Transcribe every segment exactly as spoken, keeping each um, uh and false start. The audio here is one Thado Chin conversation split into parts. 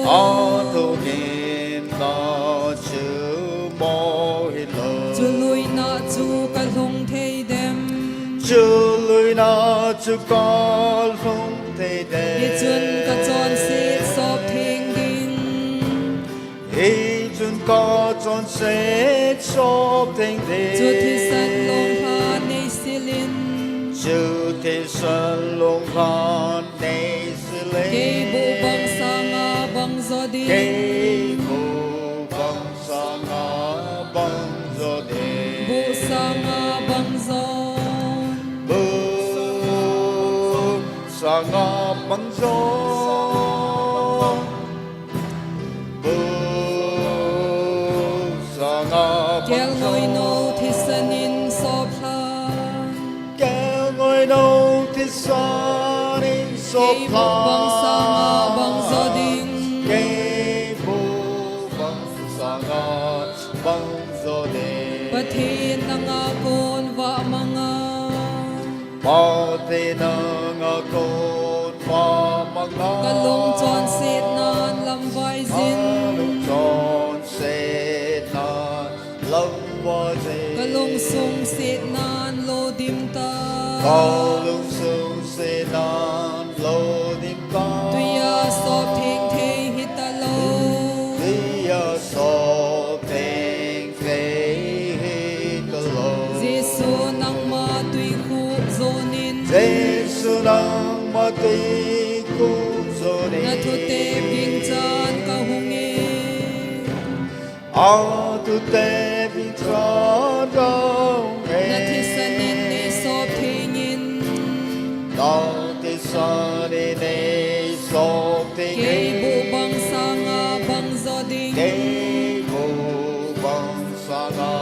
Athu gimna chu mo hilou. Chu luina chu kalhung thei dem? Chu luina chu kalhung thei dem? Hichun kachonset sop theng ding. Hichun kachonset sop theng ding. Chu thisan longlhan neisilin. Chu thisan longlhan neisilin. Kei buh bang sanga bang jo ding? Kei buh bang sanga bang jo ding? Buh sanga bang jo? Buh sanga bang jo? Buh sanga bang jo? Kelngoi nou thisan in sop lhan. Kelngoi nou thisan in sop lhan. Kei buh bang sanga bang jo ding? Kei buh bang sanga bang jo ding? Pathen nanga kon vah manga. Pathen nanga kon vah manga. Kalung chonsetnan lamvai jin. Kalung chonsetnan lamvai jin. Kalungsung setnan lodim tan. Kalungsung setnan lodim tan. Tuia sop theng thei hitalou. Tuia sop theng thei hitalou. Jesu nangma tui khuh jonin. Jesu nangma tui khuh jonin. Nathutep ging chan kahung e. Athutep ging chan kahung e. Nathisan in neisop thengin. Nathisan in neisop thengin. Kei buh bang sanga bang jo ding. Kei buh bang sanga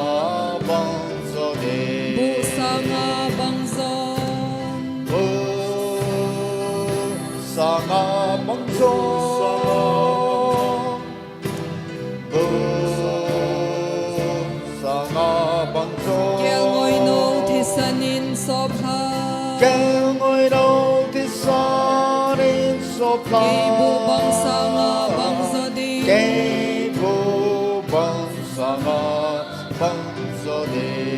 bang jo ding. Buh sanga bang jo. Buh sanga bang jo. Buh sanga bang jo. Kelngoi nou thisan in sop lhan. Kelngoi nou thisan in sop lhan. Kei buh bang sanga bang jo ding. Kei buh bang sanga bang jo ding.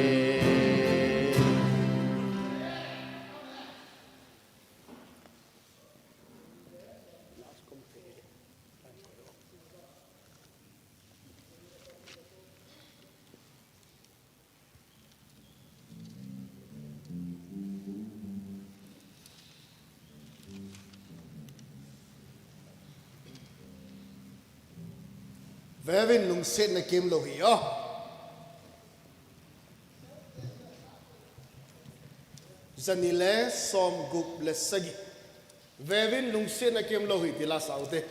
Veuvin, lungsetna kemlou hi a. Jani le somgup le sagi. Veuvin, lungsetna kemlou hi ti la sao te.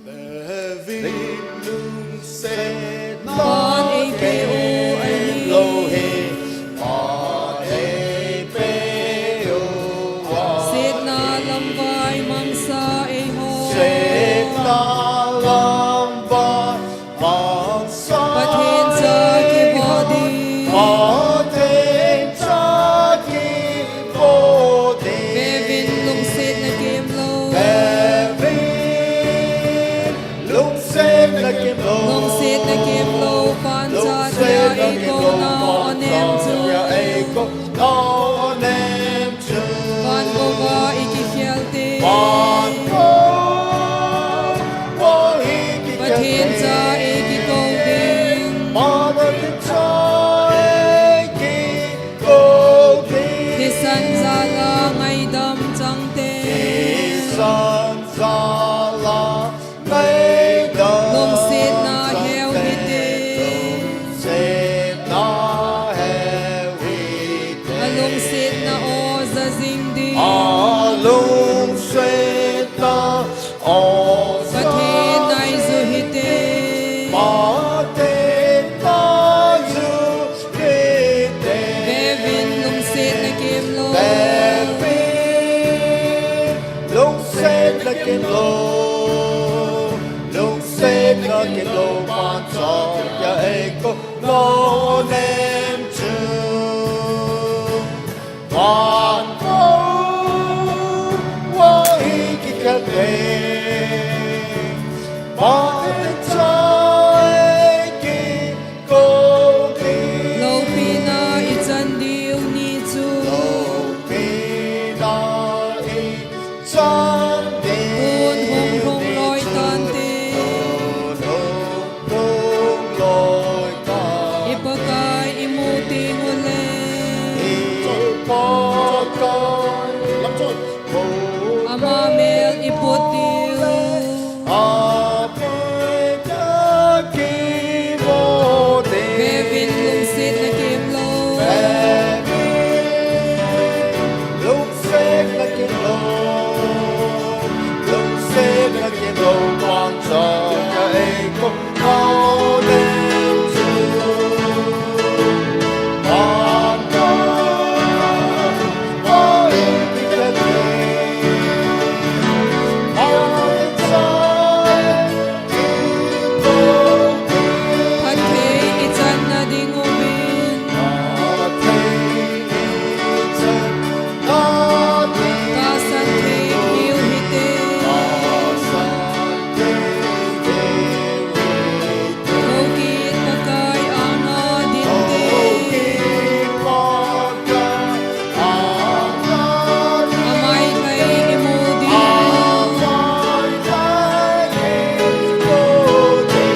Veuvin, lungsetna kemlou hi. Setna lamvai mangsa eiho. Setna lamvai mangsa. Pathen cha kivo ding. Pathen cha kivo ding. Veuvin, lungsetna kemlou. Veuvin, lungsetna kemlou. Lungsetna kemlou, van cha dia eikouna onem chu. Lungsetna kemlou, van cha dia eikouna onem chu. Van gouva i kikhel te. Van gouva i kikhel te. Pathen cha i kikou ding. Pathen cha i kikou ding. Thisan jal a ngaidam chang te. Thisan jal a ngaidam chang te. Lungsetna heu hite. Pathen cha ei kiko ding. Loupina ichan diu ni chu. Loupina ichan diu ni chu. Tun hung hung loi tante. Tun hung hung loi tante. I Pakai imu teng uleh. I Pakai. Ama mel iput diu. Apuina kimu ding. Vevin lungsetna kemlou. Vevin lungsetna kemlou. Lungsetna kemlou, Pathen cha ei kiko ding chu. Pathen Pathen ichanna ding uvin. Tahsan thei hiu hite. Thokit Pakai anga dinte. Amai ngai imu diu.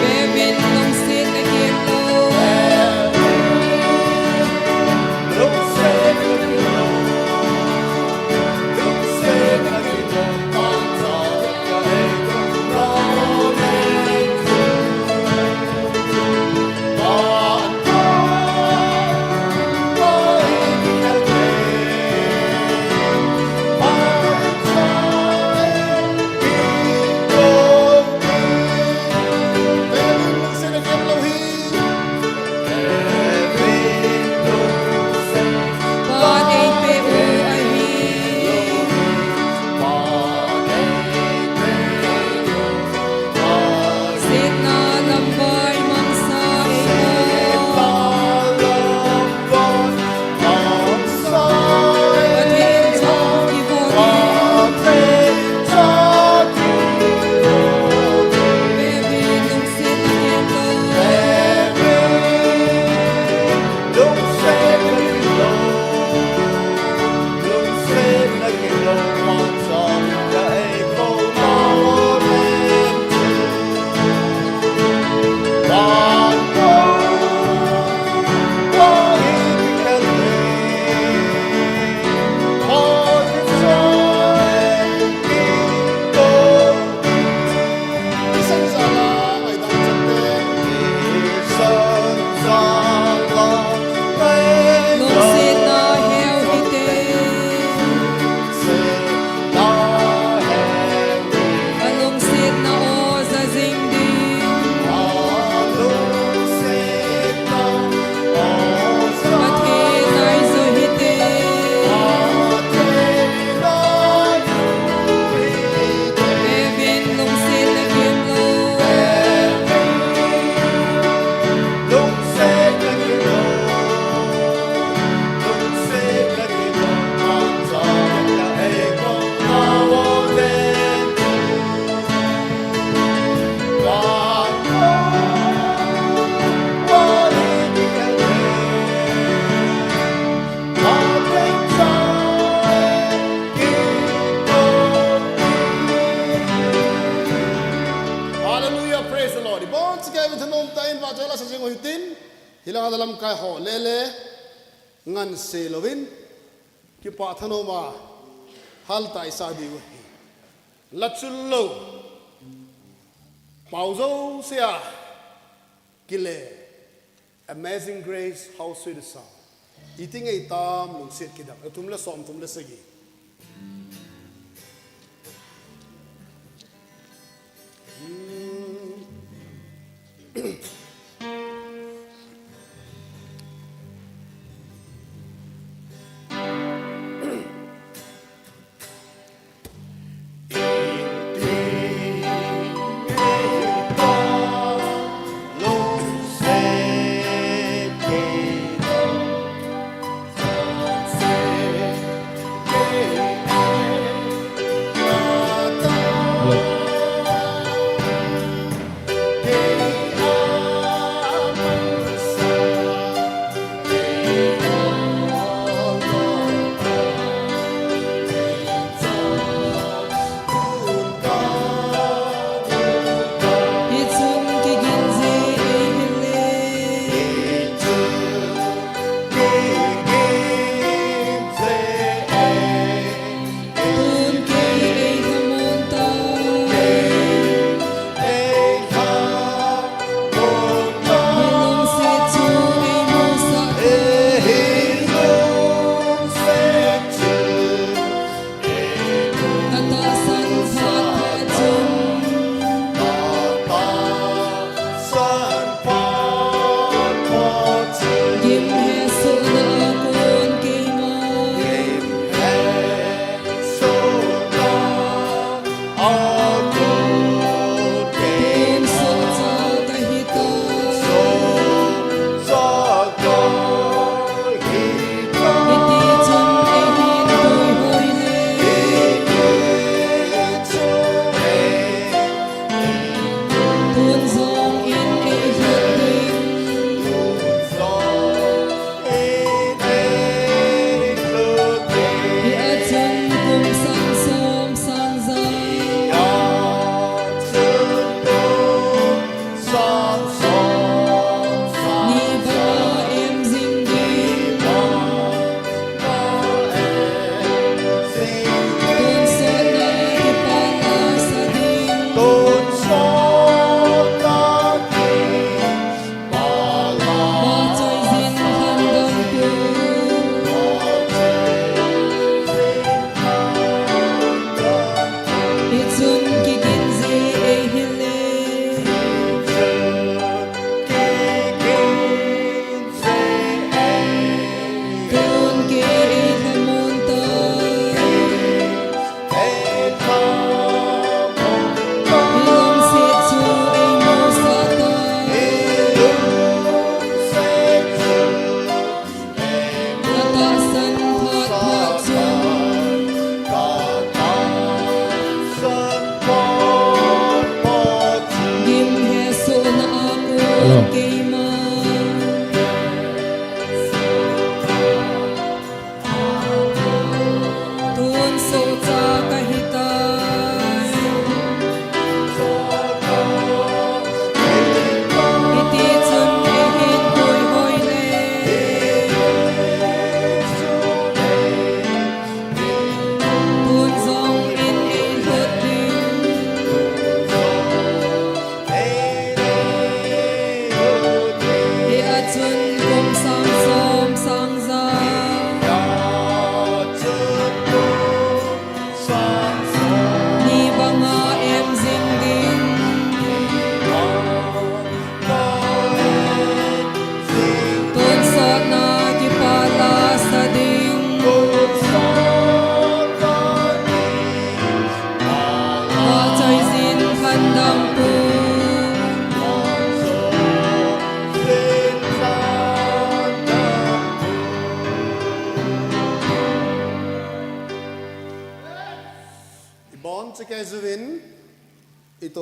Vevin lungsetna kemlou. Lungsetna heu hite. Alungsetna o ja jing ding. Pathen ngai jo hite. Vevin lungsetna kemlou. Hallelujah, praise the Lord. Ibon chikei thanom tah in vahchoi la sa jing u hitin. Hilanga lamkai ho lele nganse louvin kipah thanom a haltah isa diu ahi. Lachul lou, pao jousea kile, Amazing Grace, how sweet the sound. Iti ngei tam lungset kidang. Thum le som, thum le sagi.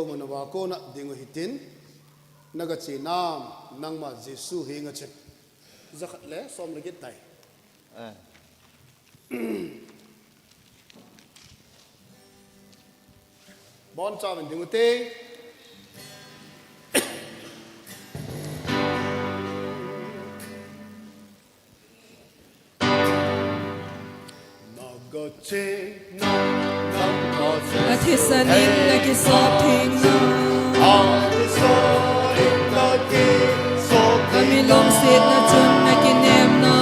Manawa kona dingu hitin, naga chenam, nangma Jesu henga chen. Jakhat le som le get tai. Eh. Bon chauvin dingu te. Athisan in nakisop theng na. Ami lungsetna chun nakinem na.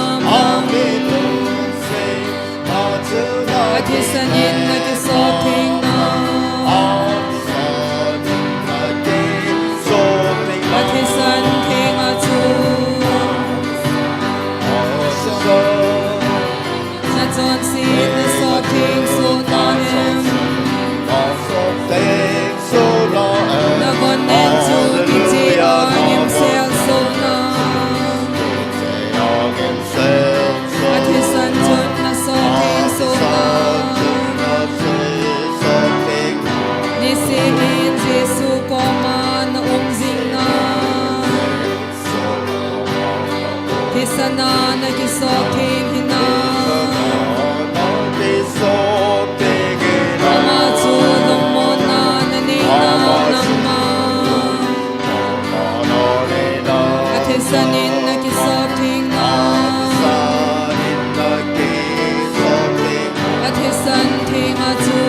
Athisan in nakisop theng na. Athisan theng a chu. Nachonset nasop theng soh na em. Navon nen chu kiche a ngimsel soh na. Athisan chun nasop theng soh na. Niseh in Jesu koma na um jing na. Thisan a nakisop theng hina. Ama chu lungmonna nanei na nangma. Athisan in nakisop theng na. Athisan theng a chu.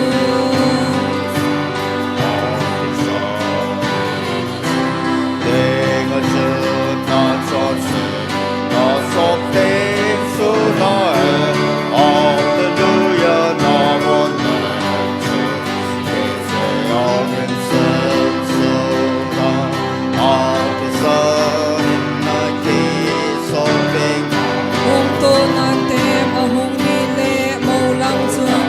Hung tona tem ahung ni le mo lang chun.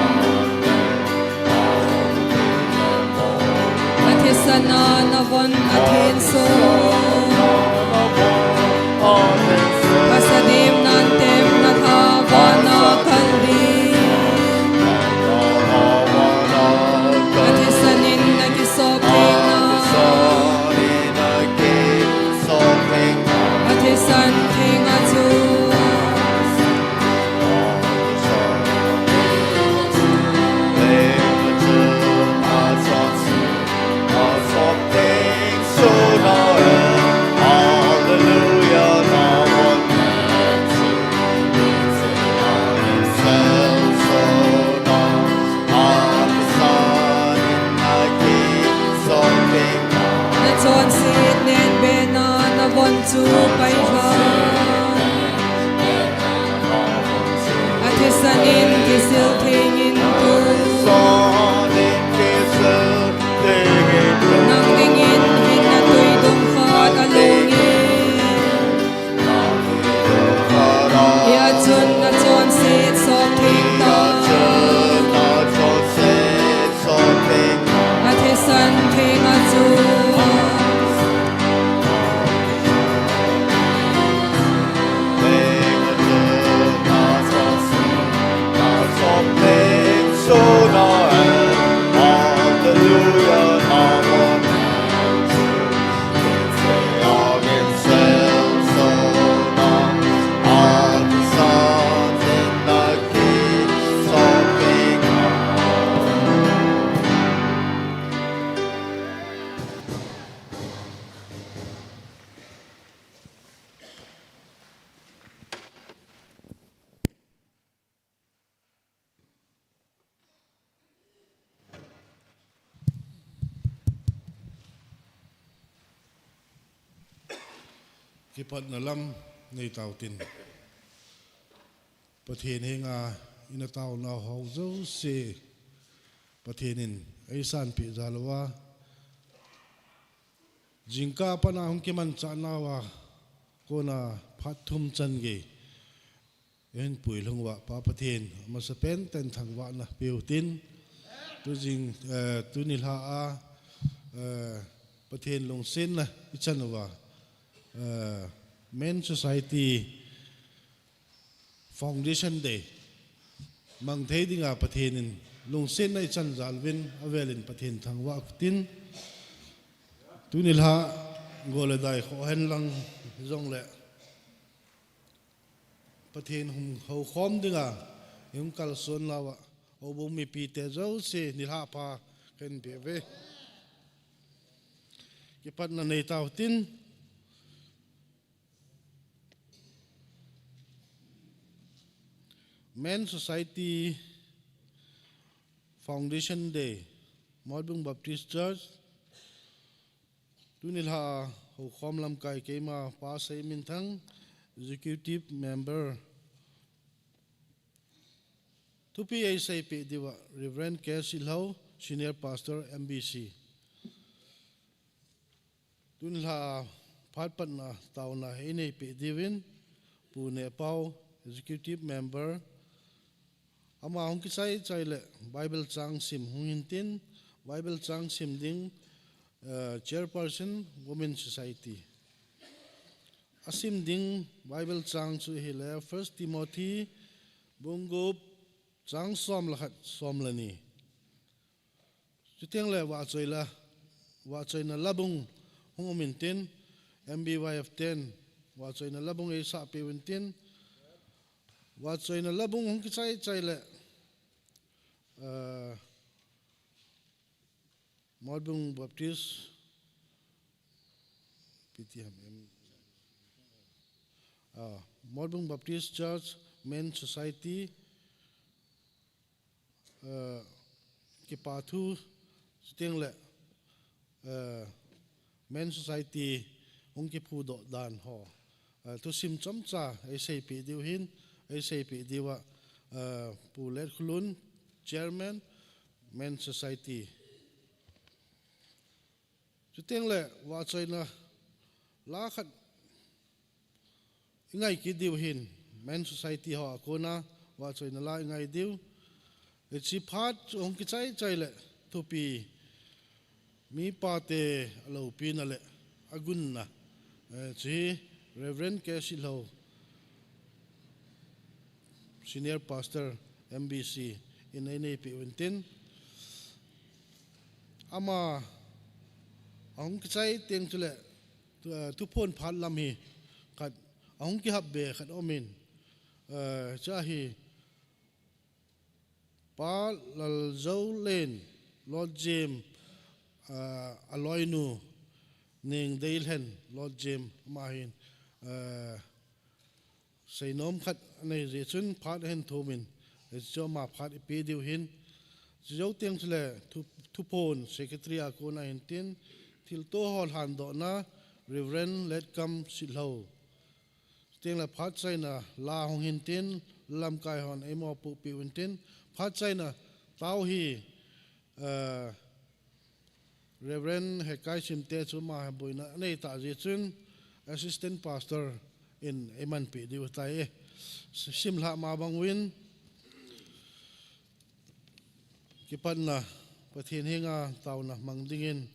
Athisan a navon athen soh. Asadim nan tem na tha vana kal ding. Athisan in nakisop theng na. Athisan theng a chu. Nachonset nen bena navon chu pai lha. Athisan in kisil theng in tu. Nang dingin hin natui dum khat along in. Hia chun nachonset sop theng ta. Athisan theng a chu. Kipatna lam nei tautin. Pathen henga ina tauna ho jouse Pathen in eisanpeh jal uva. Jingkah a pat a hung kimanchah nauva kona phat thum chan gei. Eihin puilhung uva Pa Pathen, amasapen in thangvahna peutin. Tujing, eh, tuni lha a, eh, Pathen lungsetna ichan uva, eh, Men Society Foundation Day mang thei dinga Pathen in lungsetna ichan jal uvin, avel in Pathen thangvah utin. Tuni lha gol le dai kho hen lang jong le Pathen hung ho khom dinga hung kalson lawa o bung mi pi te jo se ni lha pha ken be ve. Kipatna nei tau tin. Men Society Foundation Day, Morbung Baptist Church, tuni lha ho khom lamkai keima Pa Seiminthang, Executive Member, thupi ei seipeh diuva Reverend K. Silhau, Senior Pastor, M B C. Tun lha phat patna tauna hei nei peh diuvin, Pu Nepau, Executive Member, ama hung kichai chai le Bible chang sim hung hin tin, Bible chang sim ding, eh, Chairperson, Women Society. A sim ding Bible chang chu hi le First Timothy, bung gup, chang som le khat som le ni. Chuteng le vahchoi la, vahchoina labung hung um intin, M B Y F ten, vahchoina labung ei sah peh untin, vahchoina labung hung kichai chai le, eh, Morbung Baptist, P T M, ah, Morbung Baptist Church Men Society, eh, kipa thu, chuteng le, eh, Men Society hung kiphudoh dan ho. Eh, thusim chomcha ei seipeh diu hin, ei seipeh diuva, eh, Pu Letkhulun, Chairman, Men Society. Chuteng le vahchoina la khat i ngai kit diu hin, Men Society ho a kona vahchoina la i ngai diu. Hiche phat chu hung kichai chai le thupi, mi pate a lopina le a gunna, eh, chu hi Reverend K. Silhau, Senior Pastor, M B C, in ei nei peh untin. Ama a hung kichai teng chule, thu, eh, thuphon phat lam hi khat a hung kihap be khat um in, eh, cha hi Pa Lalzolen, Lord James, eh, a loinu, Neng Deilhen, Lord James, ama hin, eh, seinom khat a nei jeh chun phat a hin thum in, hichu ama phat i pe diu hin, chu jou teng chule thu, thuphon secretary a kona hin tin, thilto ho lhandohna Reverend Letkam Silhau. Chuteng le phat chaina la hung hin tin, lamkai hon ei mopoh peh untin, phat chaina tao hi, eh, Reverend Hekai Simte chu ama boina a nei ta jeh chun Assistant Pastor in ei man peh diu tai e. Sim lha ma bang uvin kipatna Pathen henga tauna mang dingin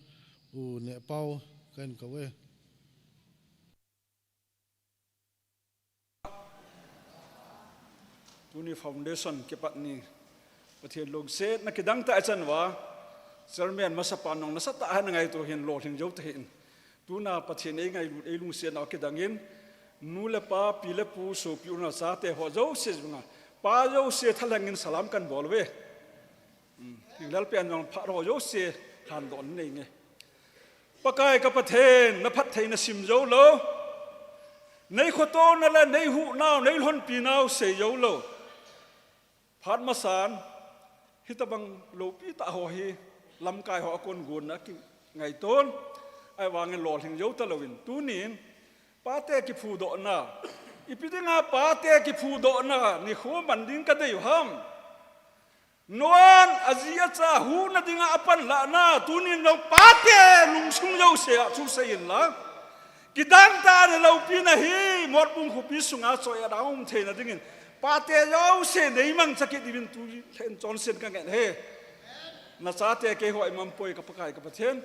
Pu Nepau kan kou e. Tuni foundation kipat ni Pathen lungsetna kidang tah a chan uva, Chairman masapa nung nasatah a hin ngaito hin lolhing jou tahih in. Tuna Pathen ei ngailut ei lungsetna kidang in, nu le pa, pi le pu, sopi u nachate ho jouse jong a, pa jouse thalheng in salam kan bol uve. Hmm, hinglel pen jong phat ho jouse lhandoh nei nge. Pakai ka Pathen, na phattheina sim jou lou. Nei khotona le nei huhnau, nei lhonpinau sei jou lou. Phat masan, hitabang loupi tah ho hi, lamkai ho a kon gonna kingaiton, ahivangin lolhing jou talouvin, tunin, pate kiphudohna, ipi dinga pate kiphudohna nikho man ding kadei u ham. Noah in aji acha huhna dinga apanlahna, tunin jong pate lungsung jouse a chu seiyin lang. Kidang tah a nei loupina hi, Motbung khopi sunga choi a dang um theina dingin, pate jouse nei mangcha kit diuvin tulhen chonset kangen e. Nachate keiho imampoi ka Pakai ka Pathen.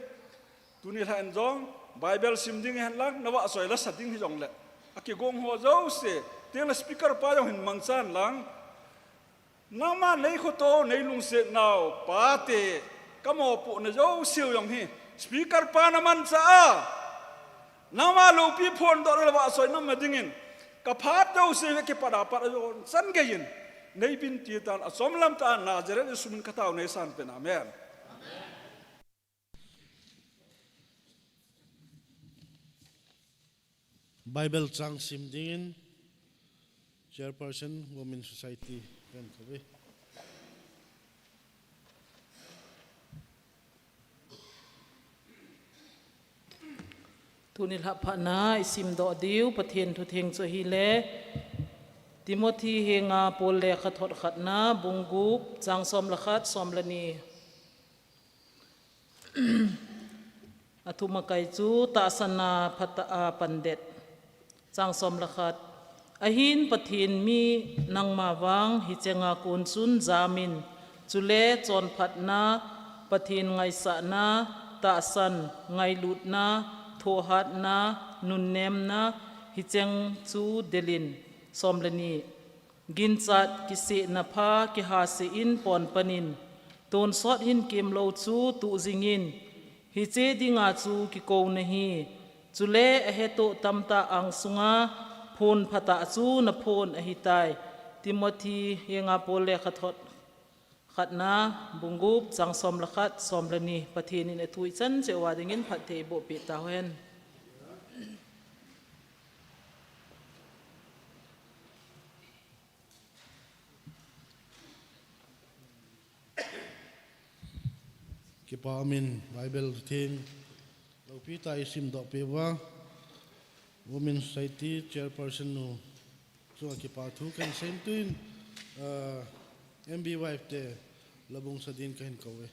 Tuni lha in jong, Bible sim ding hen lang, navahchoi la sa ding hijongle, akigong ho jouse, tengle speaker pa jong hin mangchan lang. Nangma nei khoto, nei lungsetnau, pate, kamopohna jouseu jong hi, Speaker pa na mancha a, nangma loupi phondoh le vahchoi nom na dingin, ka phat jouse ve kipat a pat a jon chan gei in, nei bin ti tan a chom lam ta Nazareth Jesu min ka tao nei san pen. Amen. Bible chang sim dingin Chairperson Women Society kan kave. Tuni lhah phatna i simdoh diu Pathen thutheng chu ahile, Timothy henga Paul lekhathot khatna, bung gup, chang som le khat, som le ni. A thumakai chu tahsanna phatah a pandet. Chang som le khat. Ahin Pathen mi nangma vang hichenga kon chun jamin, chule chonphatna, Pathen ngaisahna, tahsan, ngailutna, thohhatna, nunnemna, hicheng chu delin. Som le ni. Ginchat, kisehna pha, kihaseh in pon panin, tonsot hin kemlou chu tuh jingin, hiche dinga chu kikou nahi. Chule aheto tamtah angsunga phon phatah chu naphon ahitai. Timothy henga Paul lekhathot khatna, bung gup, chang som le khat, som le ni. Pathen in athu ichan cheh uva dingin phatthei eiboh peh tauhen. Kipa umin Bible theng loupi tah i simdoh peh uva, Women Society Chairperson nu chunga kipa thu kan seiyin, ah, M B wife te labung sa din kahin kou e.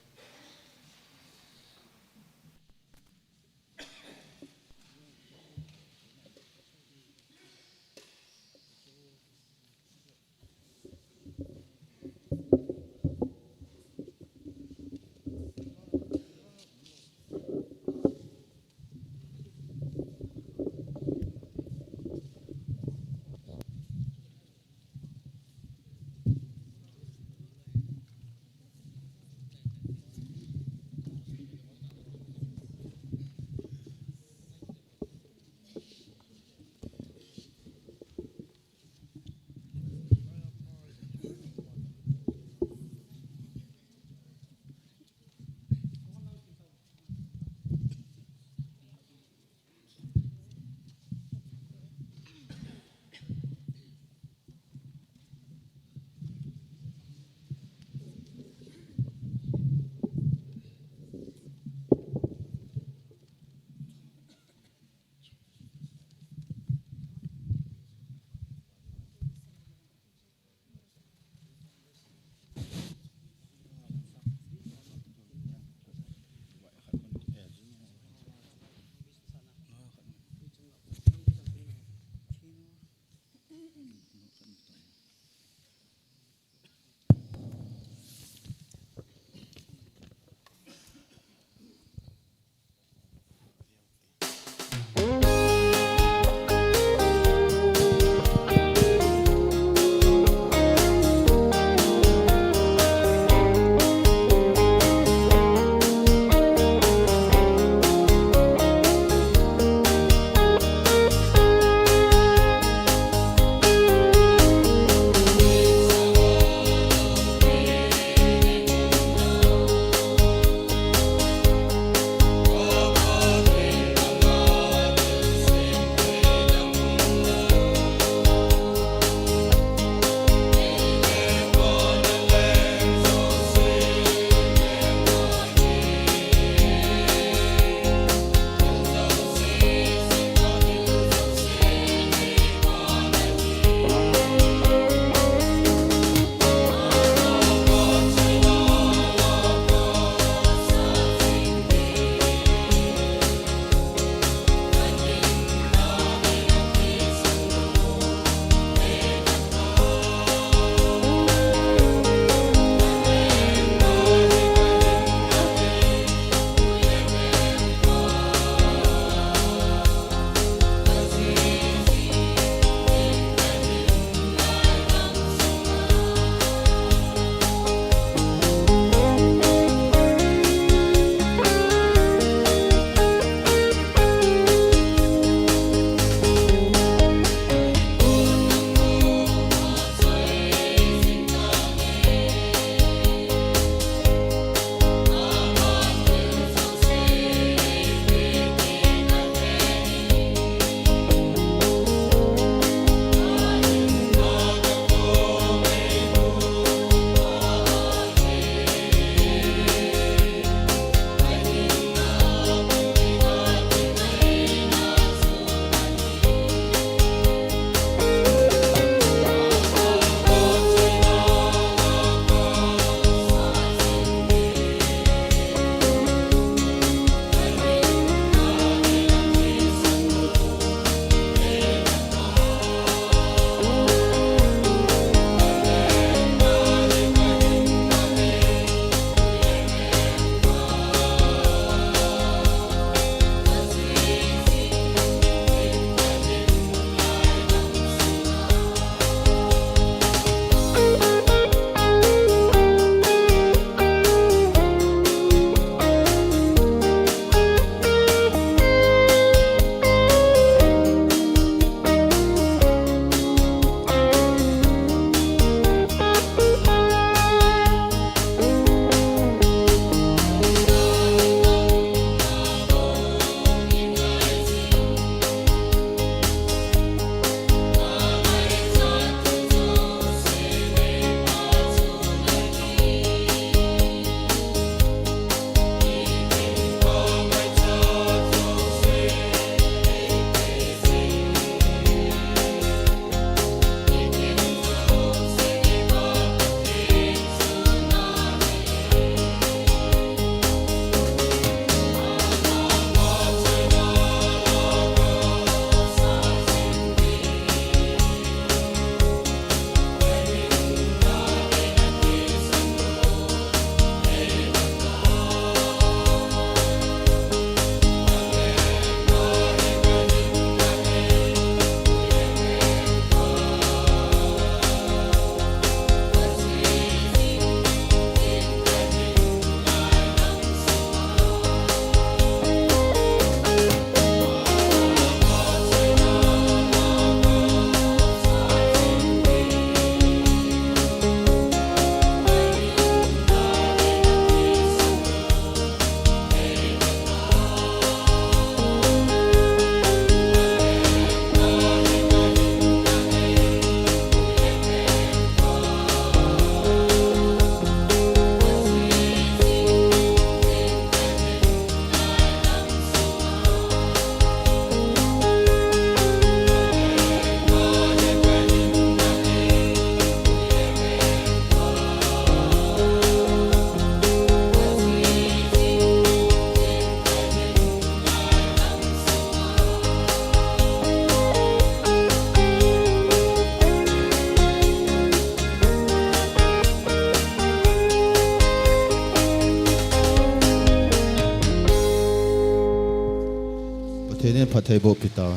Pathen in phattheiboh pi tao.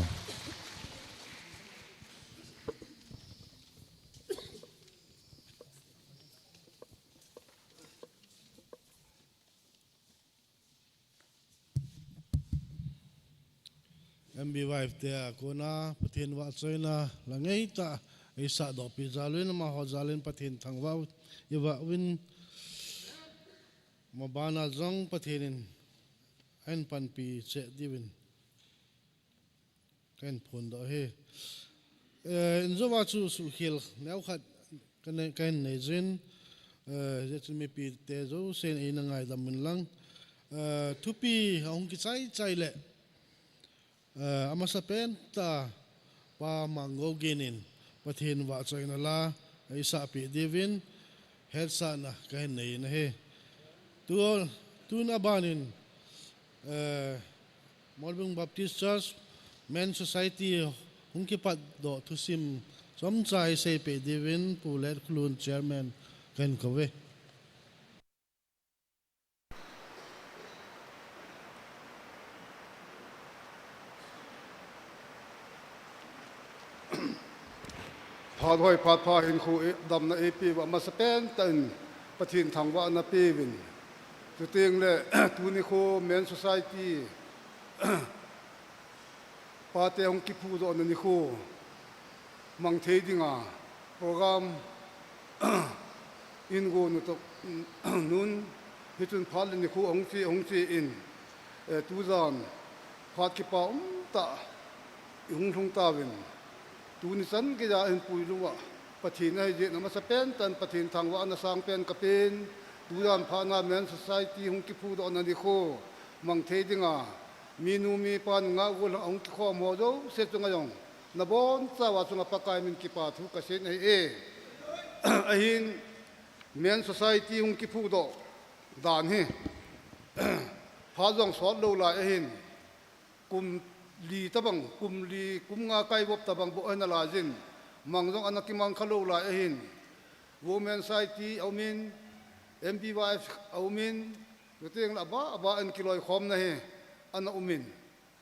M B Y F te a kona Pathen vahchoina la ngeitah eisahdoh pi jal uvin, amaho jal in Pathen thangvah uvin, i vah uvin, mabana jong Pathen in ahin panpi cheh diuvin kahin phondoh ahi. Eh, injouva chu suhkhel neokhat kahin, kahin nei jin, eh, hijeh chun mipite jousen eina ngaidam un lang. Eh, thupi ahung kichai chai le, eh, amasapen tah Pa Manggou Gin in Pathen vahchoina la eisahpeh diuvin hetsahna kahin nei in ahi. Tu, tun aban in, eh, Moulmeibung Baptist Church Men Society hung kipatdoh thusim chomcha eiseipeh diuvin Pu Letkholun Chairman kahin kouve. Phat hoi phat pha hinkho damna eipeuva amasapen tah in Pathen thangvahna peuvin. Chuteng le tuni kho Men Society pate hung kiphudohna nikho mang thei dinga program in go nu toh nun, hichun phat le nikho ahung che, ahung che in, eh, tujan phat kipa umtah ihung lhung tauvin, tuni chan geija hin puilou a Pathen ahi jeh in amasapen tah in Pathen thangvahna sangpen kapen, tujan phat na Men Society hung kiphudohna nikho mang thei dinga minu mipa nungah gol ahung kikhom ho jouse chunga jong nabonchauva chunga Pakai min kipa thu kasei in ahi e. Ahin Men Society hung kiphudoh dan hi phat jong sot lou lai ahin, kum li tobang, kum li, kum nga kaivop tobang bou ahin alaijin, mang jong ana kimang khalou lai ahin, Women Society aumin, M B Y F aumin, chuteng le abah abah in kiloikhomna hi ana umin,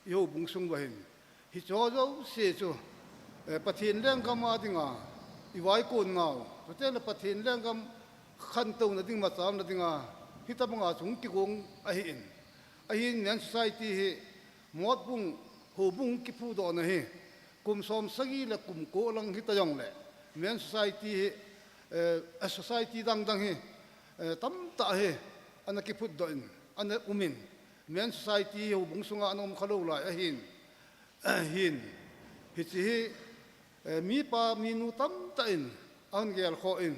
i houbung sung uva hin. Hicheho jouse chu, eh, Pathen lenggam a dinga i vaikon nau, chuteng le Pathen lenggam khantouna ding, machalna dinga hitobanga chu hung kigong ahin. Ahin Men Society hi Motbung houbung kiphudohna hi kum som sagi le kum ko lang hita jongle Men Society hi, eh, society dang dang hi, eh, tamtah hi ana kiphutdoh in, ana umin, Men Society hi houbung sunga ana um khalou lai ahin, hin, hiche hi, eh, mipa minu tamtah in ahin gelkhoh in,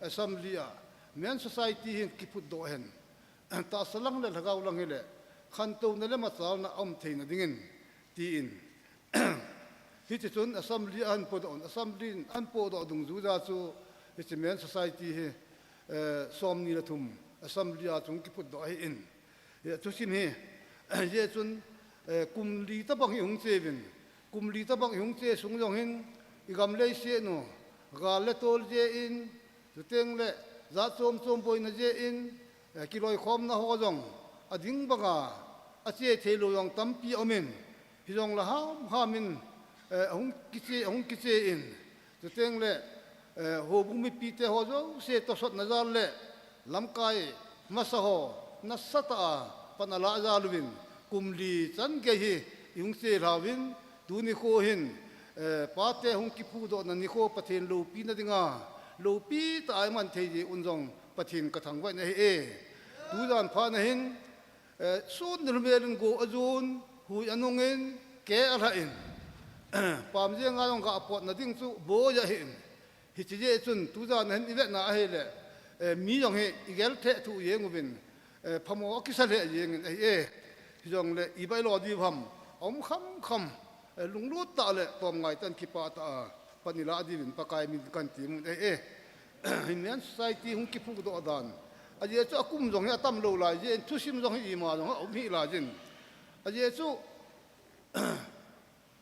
assembly a Men Society hi kiphutdoh hen, tahsa lang le lhagao lang hile khantouna le machalna aum theina dingin, tin, hiti chun assembly ahin podoh un, assembly in ahin podoh dungjuija chu hiche Men Society hi, eh, somni le thum assembly a chu hung kiphutdoh ahin. Hiche thusim hi, hijeh chun, eh, kum li tobang hi hung cheuvin, kum li tobang hung che sung jong hin, i gam leiset u gal le tol jeh in, chuteng le jat chom chom boina jeh in, eh, kiloikhomna ho jong ading banga ache theilou jong tampi aumin, hijongle ham ham in, eh, ahung kiche, ahung kiche in, chuteng le, eh, houbung mipite ho jouse tosotna jal le lamkai masa ho nasatah a pan alah jal uvin, kum li chan gei hi ihung chelha uvin, tuni kho hin, eh, pate hung kiphudohna nikho Pathen loupina dinga loupi tah a iman thei jeh un jong Pathen kathangvah in ahi e. Tujan phat na hin, eh, sun nilhum vel in go ajon, hui anung in, ke alhah in, pam jenga jong ga apotna ding chu boi ahin. Hiche jeh chun tujan a hin ivetna ahile, eh, mi jong hi igel theh thuh jeng uvin, eh, phamo akisa lheh jengin ahi e. Hijongle ibai lo diu ham, aum kham kham, eh, lunglut tah le tomngai tah in kipah tah a pan ilah diuvin Pakai min kahin temmu ahi e. Hi Men Society hung kiphudoh dan, ajeh chu akum jong hi atam lou lai jeh in, thusim jong hi ima jong aum hih laijin, ajeh chu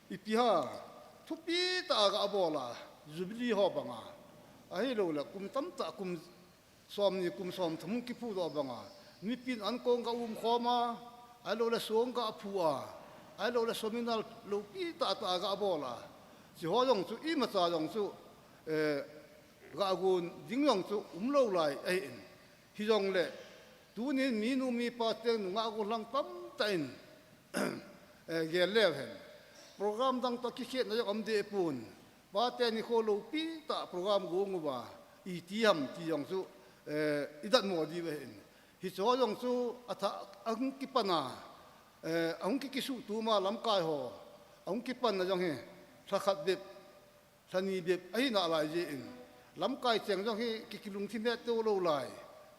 ipi ham, thupi tah a ga bol a, Jubilee ho banga, ahiloule kum tamtah, kum somni kum somthum hung kiphudoh banga, mipin ankong ga umkhom a, ahiloule song ga phu a, Ahilouleh seminar lopi tah tah a ga bol a. Hiche ho jong chu, imacha jong chu, eh, ga gon ding jong chu umlou lai ahin. Hijongle, tunin minu mipa teng nungah gollhang tamtah in, eh, gel leu hen. Program dang toh kikhetna jong um deh pon. Pate nikho lopi tah program gong uva, iti ham ti jong chu, eh, i datmo diu ahin. Hiche ho jong chu athah ahung kipan a, eh, ahung ki, kisuhtum a lamkai ho, ahung kipanna jong hi, lha khat bep, lha ni bep, ahi nalai jeh in. Lamkai cheng jong hi ki, kilungthim het to lou lai.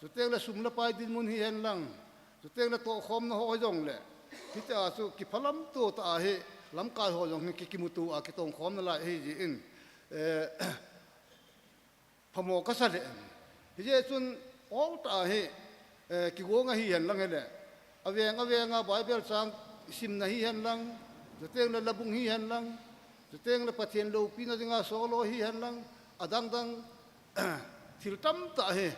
Chuteng le sum le pai dinmun hihen lang. Chuteng le tohkhomna ho jongle. Hitia chu kiphalam to tah a hi, lamkai ho jong hi ki, kimuto a kitongkhom nalai ahi jeh in. Eh, phamo kasa lheh in. Hijeh chun ol tah a hi, eh, kigong ahi hen lang hile. Aveng, avenga Bible chang simna hihen lang, chuteng le labung hihen lang, chuteng le Pathen loupina dinga solo hihen lang, adang dang, thil tamtah hi,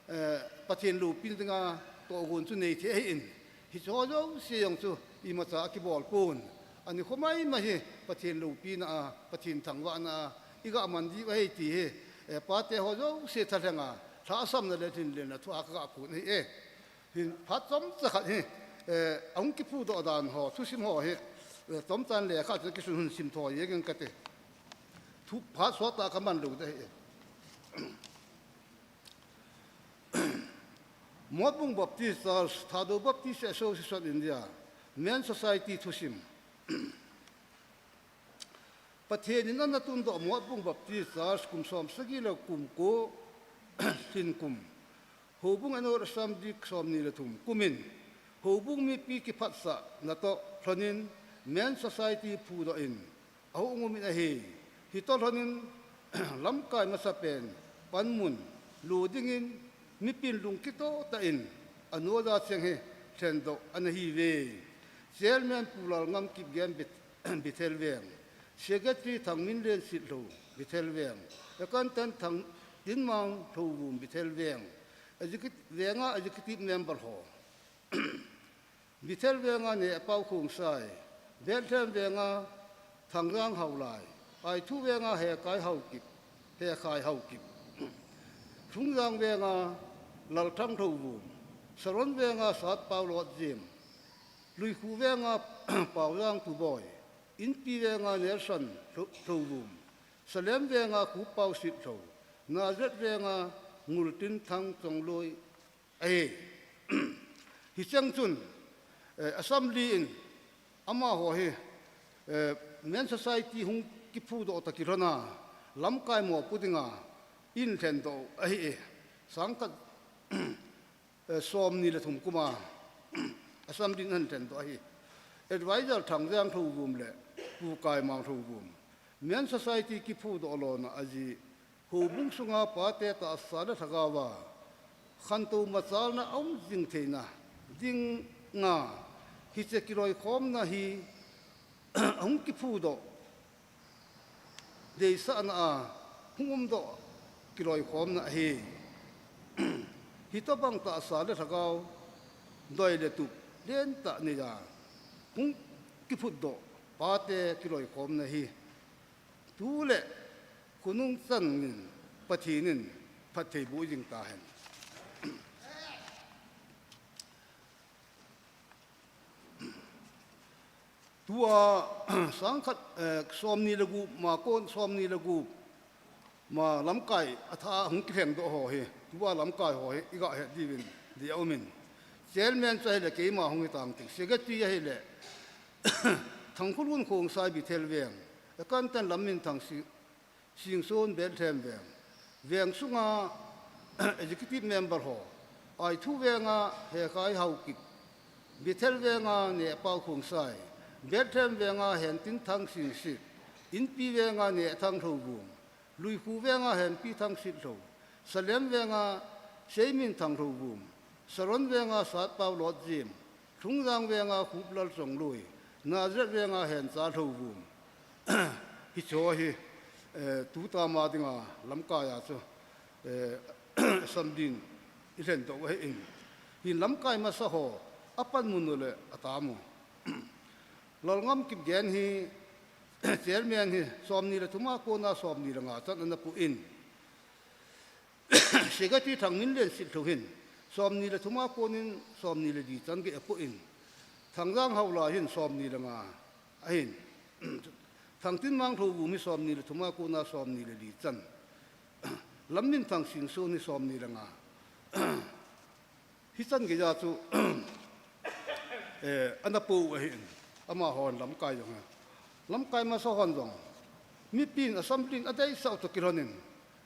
eh, Pathen loupina dinga tohgon chu nei thei ahin. Hiche ho jouse jong chu imacha akibol pon. Anikho maimai hi Pathen loupina a, Pathen thangvahna a, i ga man diu ahi ti hi, eh, pate ho jouse thalheng a, lhahsamna le lhinlelna thu a ka ga phon ahi e. Hin phat chomcha khat hi, eh, ahung kiphudoh dan ho, thusim ho hi, eh, chomchan lekha chu kisun hun sim thou jeng kate. Thu phat sot a ka man lou ding ahi e. Motbung Baptist Church, Thadou Baptist Association India, Men Society thusim. Pathen in ana tundoh Motbung Baptist Church kum som sagi le kum ko lhin kum. Houbung Annual Assembly som ni le thum kum in, houbung mipi kiphatsah natoh lhonin Men Society phudoh in, ahung um in ahi. Hitoh lhonin, lamkai masapen, panmun, lo dingin, mipin lungkitoh tah in, anoiya cheng hi lhendoh ana hiuve. Chairman Pu Lalngam Kipgen Beth-, Bethel Veng, Secretary Thangminlen Sitlhou, Bethel Veng, Accountant Thangtinmang Lhouvum, Bethel Veng, Executive, Venga Executive Member ho. Bethel Venga Nehpao Khongsai, Bethlehem Venga Thangjang Haolai, Aithu Venga Hekai Haokip, Hekai Haokip, Lhungjang Venga Lalthang Lhouvum, Saron Venga Satpao Lotjem, Luikhu Venga Paojang Tuboi, Inpi Venga Nelson Lho-, Lhouvum, Salem Venga Khupao Sitlhou, Nazareth Venga Ngultinthang Chongloi, ahi. Hicheng chun, eh, Assembly in amaho hi, eh, Men Society hung kiphudoh tah kilhon a, lamkai mopo dinga, in lhendoh ahi e. Sangkhat, eh, som ni le thum kum a, Assembly in ahin lhendoh ahi. Advisor Thangjang Lhouvum le Pu Kaimang Lhouvum. Men Society kiphudoh lona ajeh, houbung sunga pate tahsa le lhagao a khantou machalna aum jing theina dinga, hiche kiloikhomna hi ahung kiphudoh, deisahna a hung umdoh kiloikhomna ahi. Hitobang tahsa le lhagao doi le tup lentah neiya hung kiphutdoh pate kiloikhomna hi, tu le khonung chan in Pathen in phatthei boh jing tahen. Tua, sangkhat, eh, som ni le gup, ma kon som ni le gup, ma lamkai athah a hung kilhengdoh ho hi, tua lamkai ho hi, i ga het diuvin, dih aum in. Chairman chu ahile keima hung hitang ting, Secretary ahile, Thangkhulun Khongsai Bethel Veng, Accountant Lamminthang Si-, Singson Bethlehem Veng, Veng sunga Executive Member ho, Aithu Venga Hekai Haokip, Bethel Venga Nehpao Khongsai, Bethlehem Venga Hentinthang Singsit, Inpi Venga Nehthang Lhouvum, Luikhu Venga Henpithang Sitlhou, Salem Venga Seiminthang Lhouvum, Saron Venga Satpao Lotjem, Lhungjang Venga Khuplal Chongloi, Nazareth Venga Hencha Lhouvum. Hiche ho hi, eh, tuta ma dinga lamkai a chu, eh, Assembly in i lhendoh u ahin. Hin lamkai masa ho, apanmun u le atam u. Lalngam Kipgen hi chairman hi somni le thuma kona somni le nga chan ana pu in. Secretary Thangminlen Sitlhou hin somni le thuma konin somni le li chan gei apu in. Thangjang Haolal hin somni le nga ahin. Thangtinmang Lhouvum hi somni le thuma kona somni le li chan. Lamminthang Singson hi somni le nga. Hichan geija chu, eh, ana pu ahin, amahon lamkai jong hi. Lamkai masa hon jong, mipin assembly in adeisah u toh kilhonin,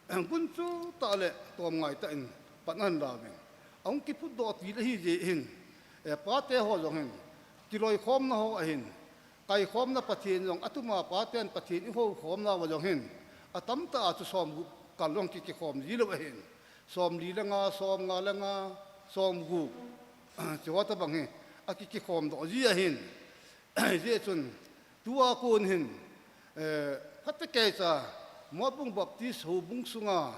gunchu tah le tomngai tah in pan ahin lauvin. Ahung kiphutdoh til ahi jeh hin, eh, pate ho jong hin, kiloikhomna ho ahin, kaikhomna Pathen jong atuma paten Pathen ihoukhomna uva jong hin, atamtah a chu somgup kal jong kikikhom ji lou ahin. Somli le nga, somnga le nga, somgup. Chuho tobang hi, akikikhomdoh ji ahin. Hijeh chun, tua kon hin, eh, phatecha, Motbung Baptist Houbung sunga,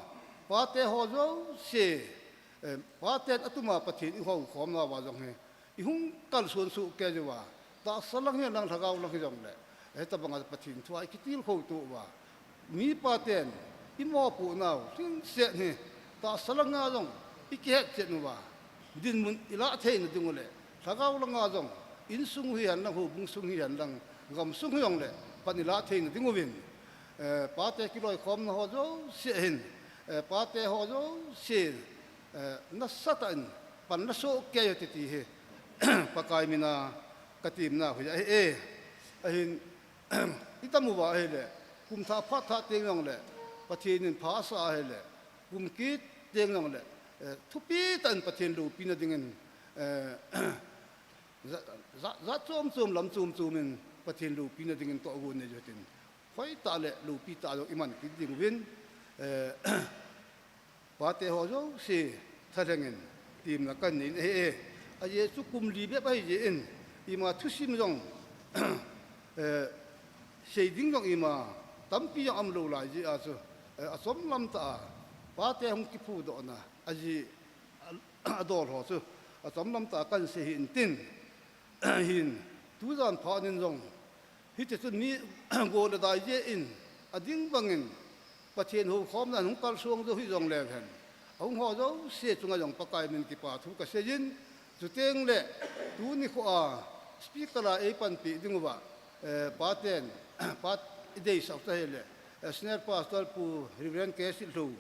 pate ho jouse, eh, paten atuma Pathen ihoukhomna uva jong hi, ihung kalson soh kei uva, tahsa lang hihen lang lhagao lang hijongle, hitobanga Pathen thua ikitilkhou to uva, mi paten imopohnau lhingset hi, tahsa langa jong ikihetchen uva, dinmun ilah theina ding u le, lhagao langa jong, insung hihen lang, houbung sung hihen lang, gamsung hijongle, pan ilah theina ding uvin, eh, pate kiloikhomna ho jouse hin, eh, pate ho jouse, eh, nasatah in pan nasoh kei uhite ti hi, Pakai mina katemna hi ahi e. Ahin, idam uva ahile, kum thah phat thah teng jongle, Pathen in pha asa ahile, kum kit teng jongle, eh, thupi tah in Pathen loupina dingin, eh, jat, jat, jat chom chom lam chom chom in Pathen loupina dingin tohgon nei uhitin, hoitah le loupi tah jong iman kit ding uvin, eh, pate ho jouse thalhengin temna kanei ahi e. Ajeh chu kum li bep ahi jeh in, ima thusim jong, eh, sei ding jong ima tampi jong aum lou lai jeh a chu, eh, achomlam tah a pate hung kiphudohna ajeh a, adol ho chu achomlam tah a kahin sei hih in tin, hin, tujan phat in jong, hiti chun mi go le dai jeh in, ading bangin, Pathen houkhomna hung kalsong jou hih jongleu hen, ahung ho jouse chunga jong Pakai min kipa thu kasei in, chuteng le, tuni khoa speaker a eipanpi ding uva, eh, paten, pat ideisah u chu ahile, eh, Senior Pastor Pu Reverend K. Sitlhou,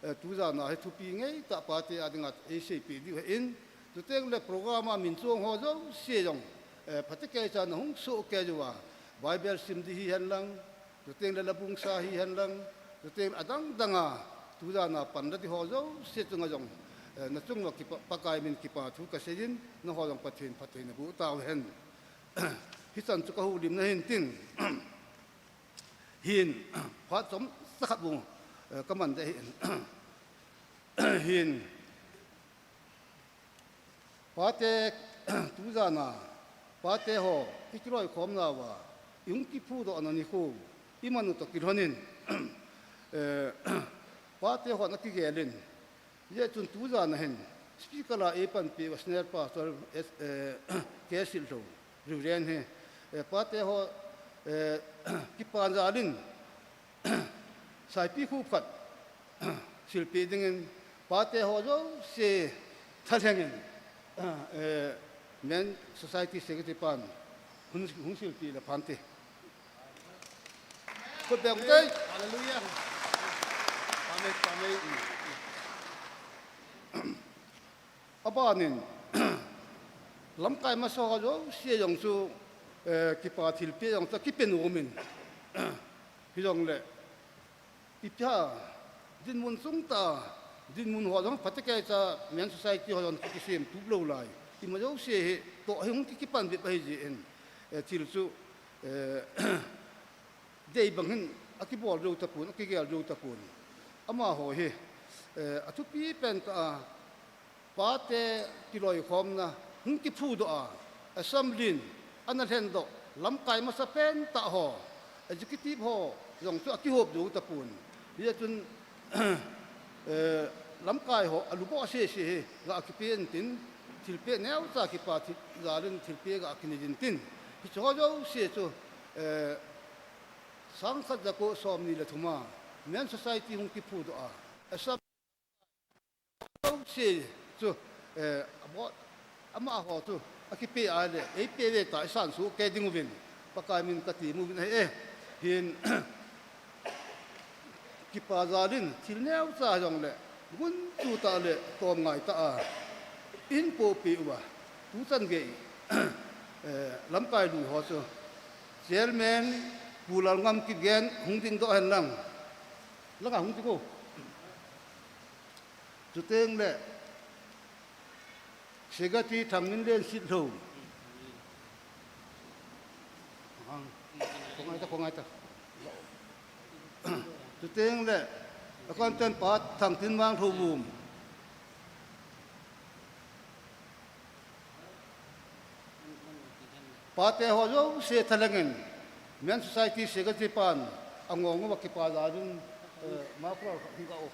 eh, tujan a hi thupi ngeitah pate a dinga eiseipeh diu ahin, chuteng le program a min chong ho jouse jong, eh, phatecha nahung soh kei uva, Bible sim ding hihen lang, chuteng le labung sa hihen lang, chuteng adang dang a, tujan a pan nati ho jouse chunga jong, eh, nachung uva kipa, Pakai min kipa thu kasei in, naho jong Pathen phatthei naboh tauhen. Hichan chu kahoulimna ahin tin, hin, phat chomcha khat bou, eh, kaman ding ahin, hin, pate, tujan a, pate ho, ikiloikhomna uva, ihung kiphudohna nikho, iman u toh kilhonin, eh, pate hon akigel in, hijeh chun tujan a hin, speaker a eipanpi uva Senior Pastor S, eh, K. Sitlhou, Reverend hi, eh, pate ho, eh, kipan jal in, saipi khu khat, silpeh dingin, pate ho jouse thalhengin, eh, Men Society Secretary pan, hung, hung silpeh le phante. Khut beng tei. Hallelujah. Amen, amen. Abanin, lamkai masa ho jouse jong chu, eh, kipa thilpeh jong chu akipe nom in, hijongle, ipi ham, dinmun chungtah, dinmun ho jong phatecha Men Society ho jong kisem tup lou lai. Ima jouse hi, toh hi hung ki, kipan bep ahi jeh in, eh, thil chu, eh, dei bang hin akibol jou tapon, akigel jou tapon. Amaho hi, eh, athupi pentah a, pate kiloikhomna hung kiphudoh a, assembly in ana lhendoh, lamkai masa pentah ho, executive ho jong chu akihop jou tapon. Hijeh chun, eh, lamkai ho aluboh sese hi ga kipe intin, thilpeh neocha kipa thil, jal in thilpeh ga kinei intin, Hiche ho jouse chu, eh, sangkhat jako somni le thum a Men Society hung kiphudoh a, asap jouse chu, eh, abo, amaho chu akipe a le, eipe ve ta, isan soh kei ding uvin, Pakai min kati uvin ahi e. Hin, kipa jal in thil neocha jongle gunchu tah le tomngai tah a ihin pohpeh uva, tuchan gei, eh, lamkai lui ho chu Chairman Pu Lalngamkip Gen hung dingdoh hen lang. Langa hung ding o. Chuteng le Secretary Thangminlen Sitlhou. Ang, khongai ta, khongai ta. Chuteng le, accountant pa Thangtinmang Thouvum. Pate ho jouse thalheng in, Men Society Secretary pan angong uva kipa jal in, eh, ma kro hung ka o.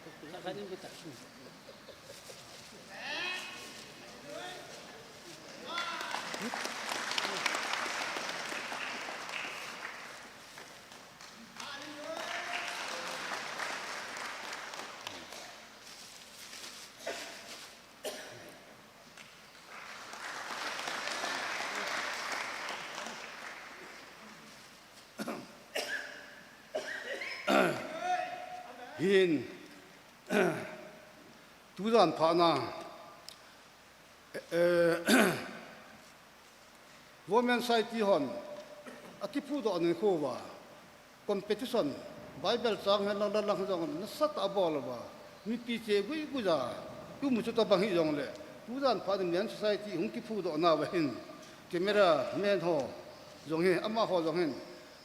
Hin, tujan phat na, eh, Women Society hon akiphudoh nikho uva competition, Bible chang hen lang, lang, lang jong nasatah a abol uva, mipi che guigui a i um u chu tobang hijongle, tujan phat in Men Society hung kiphudoh nauva hin, camera man ho jong hi, amaho jong hin,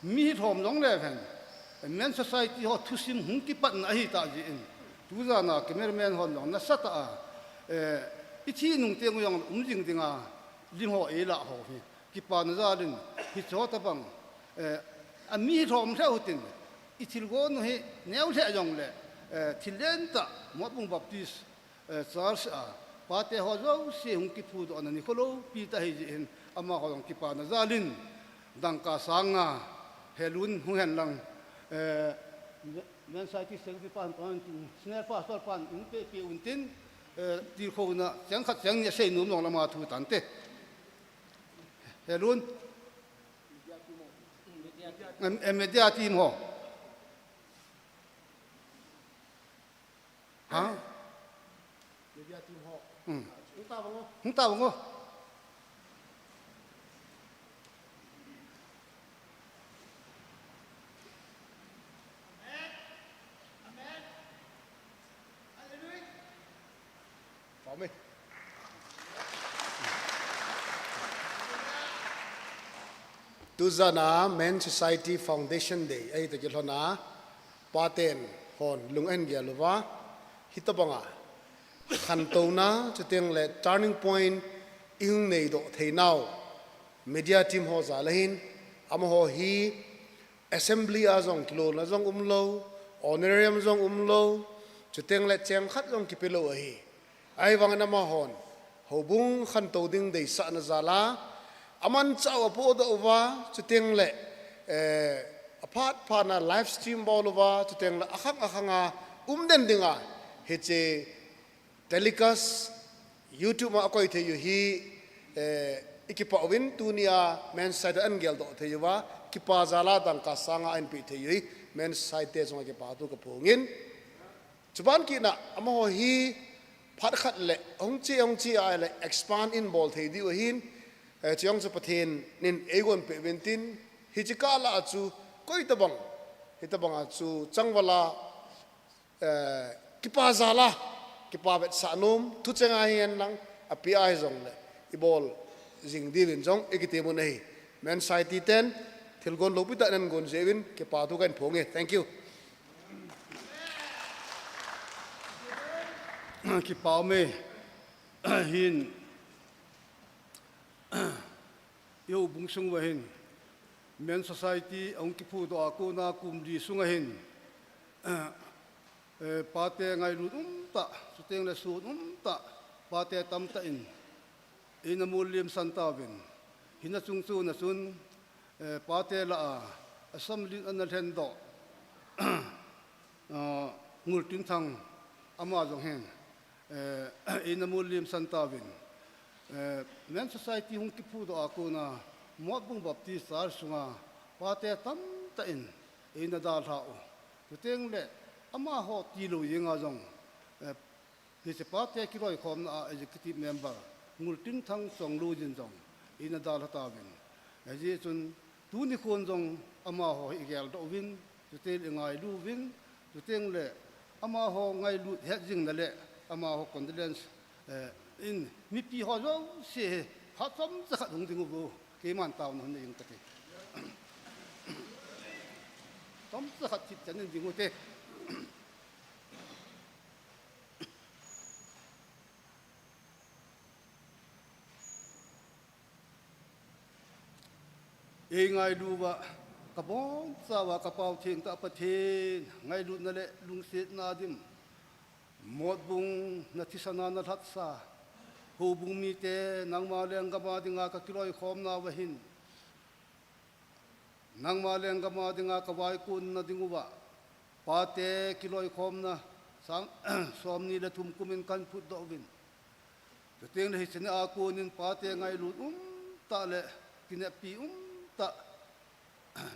mi hi lhom jongle hen, Men Society ho thusim hung kipatna ahi tah jeh in, tujan a camera man hon jong nasatah a, eh, ithi nung teng u jong um jing dinga lim ho eilah ho hi kipana jal in, hiche ho tobang, eh, ami hi lhom lheh u tin, ithilgon u hi neo lheh jongle, eh, thil lentah Mopbung Baptist, eh, Church a pate ho jouse hung kiphudohna nikho loupi tah ahi jeh hin, amaho jong kipana jal in dangka sang nga helun hung hen lang, eh, Men Society Secretary pan, pan, Senior Pastor pan hung pehpeh un tin, eh, tilkhouna cheng khat cheng ni asei nom jong lama thu tante. Helun. Em, em, media team ho. Ha? Media team ho. Hmm. Hung ta vang o. Hung ta vang o. Pau me. Tujan a Men Society Foundation Day ahi toh kilhon a, paten hon lung ahin gel uva, hitobanga khantouna, chuteng le turning point ihung neidoh theinau media team ho jal ahin, amaho hi assembly a jong kilolna jong umlou, honorarium jong umlou, chuteng le cheng khat jong kipe lou ahi. Ahivangin amahon houbung khantou ding deisahna jal a, amanchah u apohdoh uva, chuteng le, eh, aphat phat na live stream bol uva, chuteng le akhang akhang a um den dinga hiche telecast YouTube a akoi thei u hi, eh, ikipah uvin, tunia Men Society ahin geldoh thei uva, kipa jal a dangka sang nga ahin pe thei u hi, Men Society te chunga kipathu kaphongin. Chuban kit na, amaho hi phat khat le hung che, hung che a le expand in bol thei diu ahin, eh, chuche chu Pathen in eigon peh uvin tin, hiche kah lah a chu koi tabang, hitobang a chu changval a, eh, kipa jal a, kipa vetsah nom, thucheng a hihen lang, api a hijongle, ibol jing diuvin jong ikitem u ahi. Men Society ten thilgon loupi tah nahin gon jeh uvin kipathu kahin phong e. Thank you. Kipa um e. Hin, i houbung sung uva hin Men Society ahung kiphudoh a kona kum li sunga hin, eh, pate ngailut umtah, chuteng le sun umtah, pate tamtah in eina molliemsan tauvin, hina chungchon a chun Eh, pate lah a, Assam lit ana lhen doh, ah, Ngultinthang ama jong hin, eh, eina mulimsan tauvin. Eh, Men Society hung kiphudoh a kona, Motbung Baptist Church sunga, pate tamtah in eina dalha u. Chuteng le, amaho tilou jenga jong, eh, Hiche pate kiloikhomna a executive member, Ngultinthang Chongloi in jong, eina dalha tauvin. Hijeh chun, tuni khon jong amaho hi igeldoh uvin, chuteng le ingailu uvin, chuteng le amaho ngailut het jingna le, amaho condolence, eh, in mipi ho jouse hi, phat chomcha khat hung ding uvo, keiman taona nei inge kati. Chomcha khat thipchan in ding ute. Eingailu uva, kabonchauva, kapao thengtah Pathen, ngailutna le lungsetna dim. Motbung nathisan a nalhatsa, houbung mite, nangma lenggam a dinga kakiloikhomna uva hin. Nangma lenggam a dinga kavaikonna ding uva, pate kiloikhomna sang somni le thum kumin kahin phutdoh uvin. Chuteng le hiche nia konin pate ngailut umtah le kineppi umtah,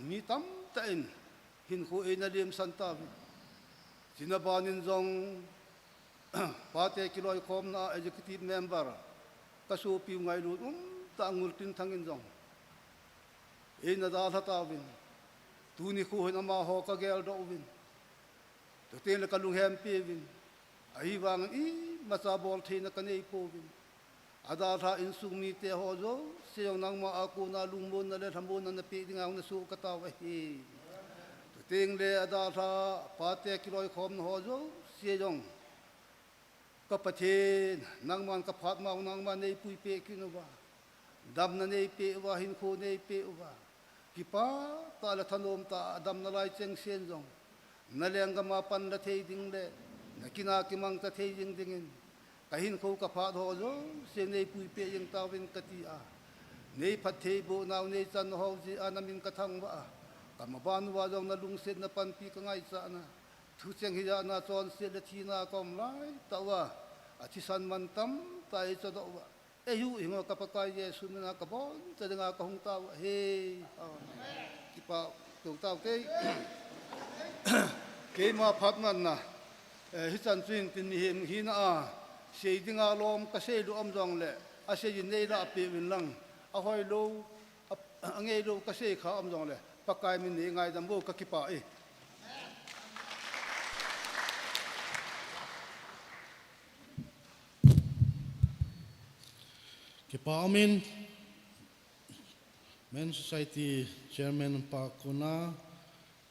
mi tamtah in hinkho eina limsan tauvin. Chuna banin jong, pate kiloikhomna a executive member, kasopiu ngailut umtah Ngultinthang in jong eina dalha tauvin. Tuni kho hin amaho kageldoh uvin. Chuteng le kalunghempi uvin. Ahivangin imacha boltheina kanei pouvin. Adalha insung mite ho jouse jong nangma a kona lungmonna le lhamonna napeh dinga hung nasoh katao ahi. Chuteng le adalha pate kiloikhomna ho jouse jong, ka Pathen, nangman kaphat mau nangman neipuipeh kit uva. Damna neipeh uva, hinkho neipeh uva. Kipah tah le thanom tah a damna lai chengsen jong, na lenggam a panla thei ding le, na kin a kimangcha thei ding dingin, kahinkho kaphat ho jouse neipuipeh jing tauvin kati a. Neiphattheiboh nau neichan nau jeh a namin kathangvah a. Kamaban uva jong nalungsetna panpi kangaichatna. Thucheng hijat na chonset le thina kaum laitah uva, athisan man tamtah eichodoh uva, eihuhhing u ka Pakai Jesu mina kaboncha dinga kahung tao ahi. Amen. Kipah tou taute. Keima phatmanna, eh, hichan chu hintin mihem hina a sei dinga lom kasei lou um jongle, asei in neilahpeh uvin lang, ahoilou, a, angeilou kasei kha um jongle, Pakai min in ngaidam uvin kakipah e. Kipah umin, Men Society Chairman pa kona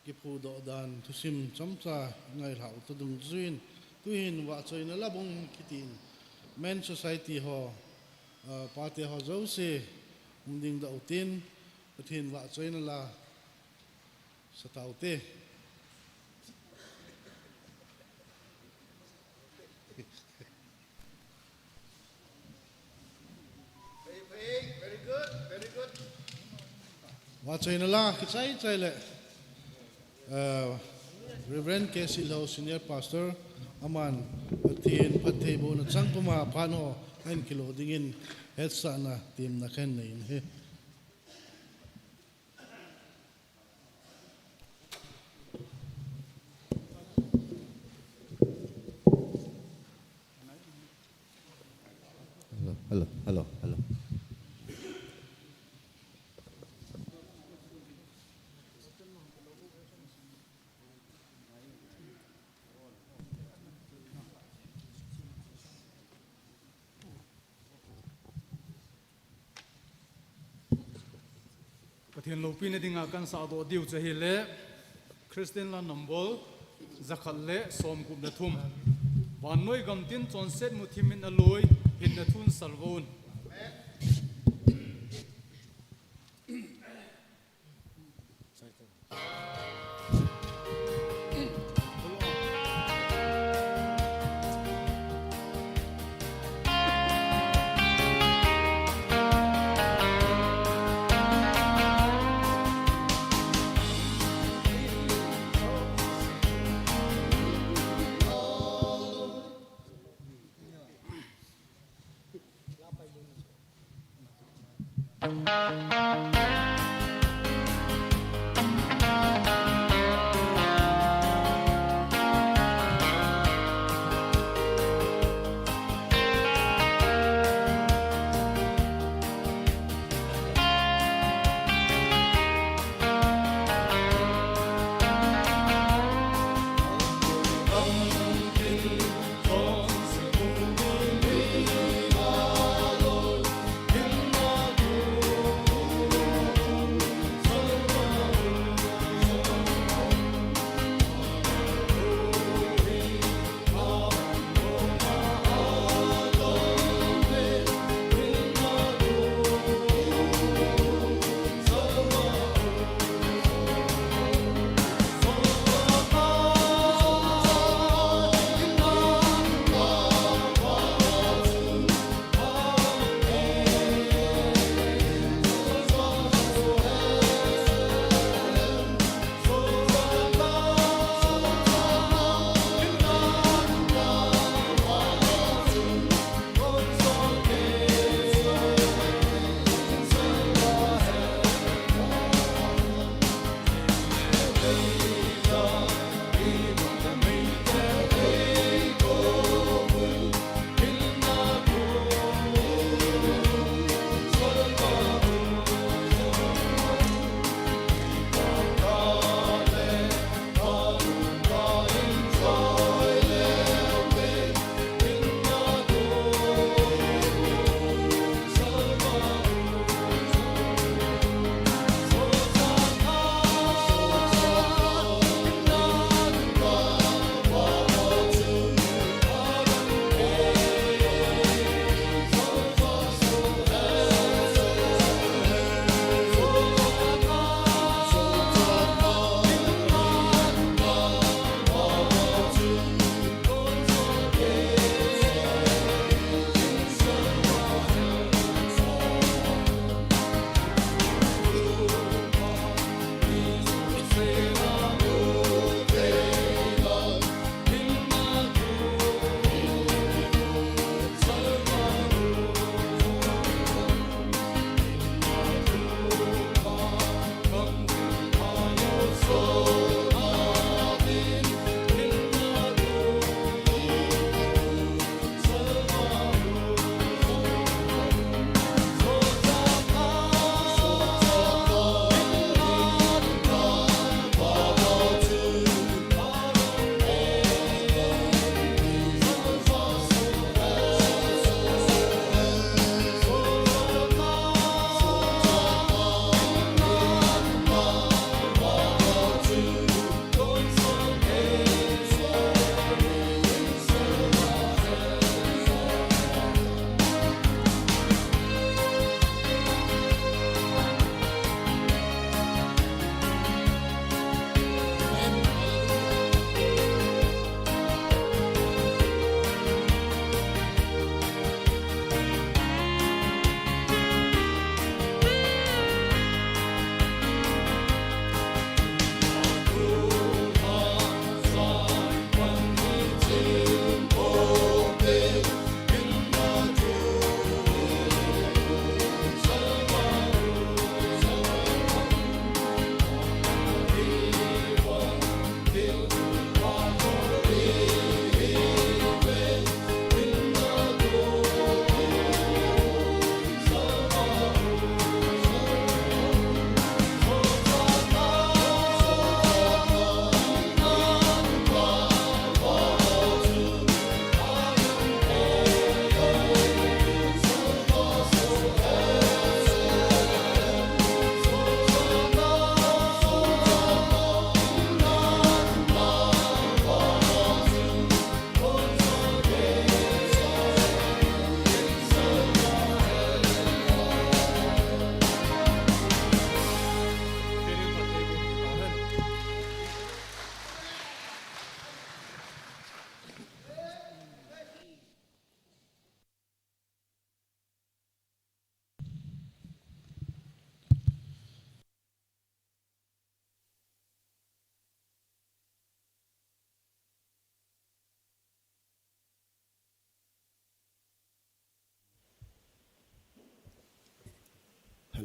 kiphudoh dan thusim chomcha ngailhah u toh dungjuiyin, tuhin vahchoina la bung kitin, Men Society ho, ah, pate ho jouse hung dingdoh utin, Pathen vahchoina la sa taute. Vahchoina la kichai chai le, eh, Reverend K Silhou, Senior Pastor, aman Pathen phattheibohna chang puma phat ho ahin kilo dingin hetsahna temna kahin nei in ahi. Hello, hello, hello, hello. Pathen loupina dinga kahin sahdoh diu chu ahile, Christian la number jakhat le somgup le thum. Vannoi gamtin chonset muthim in aloi, hinna thu in salvon.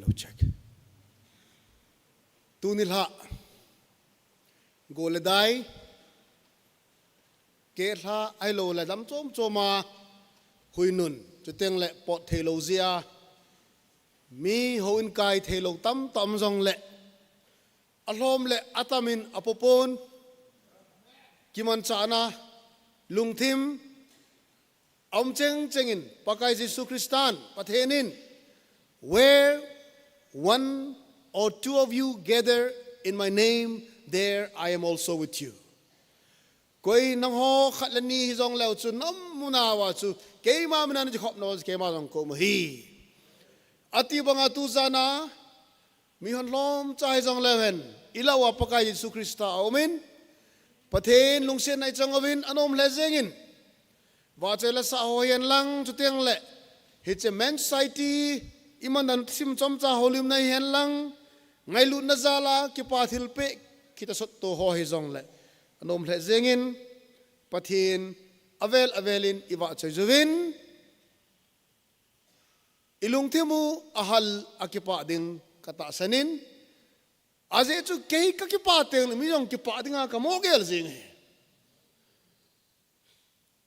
Kuchek. Tuni lha, go le dai, ke lha, ahilou le dam chom chom a, hui nun, chuteng le pot thei lou jia, mi houin kai thei lou tam tam jong le, alhom le atam in apopon, kimanchahna, lungthim, aum cheng cheng in, Pakai Jesu Christan, Pathen in, "Where one or two of you gather in my name, there I am also with you." Koi nangho khat le ni hijong leu chu, nam muna uva chu, keima mina nache khop nau, keima jong ka um ahi. Ati banga tu jan a, mi hon lhomcha hijong leu hen, i lah uva Pakai Jesu Christa aum in, Pathen lungsetna i chang uvin, ana um lheh jeng in, vahchoi la sah ho hihen lang, chuteng le, hiche Men Society, i man dan sim chomcha houlimna hihen lang, ngailutna jal a, kipa thilpeh, kitahsot to ho hijong le, ana um lheh jeng in, Pathen, avel avel in i vahchoi uvin, i lungthim u ahal a kipah ding ka tahsan in, ajeh chu kei ka kipah teng le mi jong kipah dinga ka mo gel jing ahi.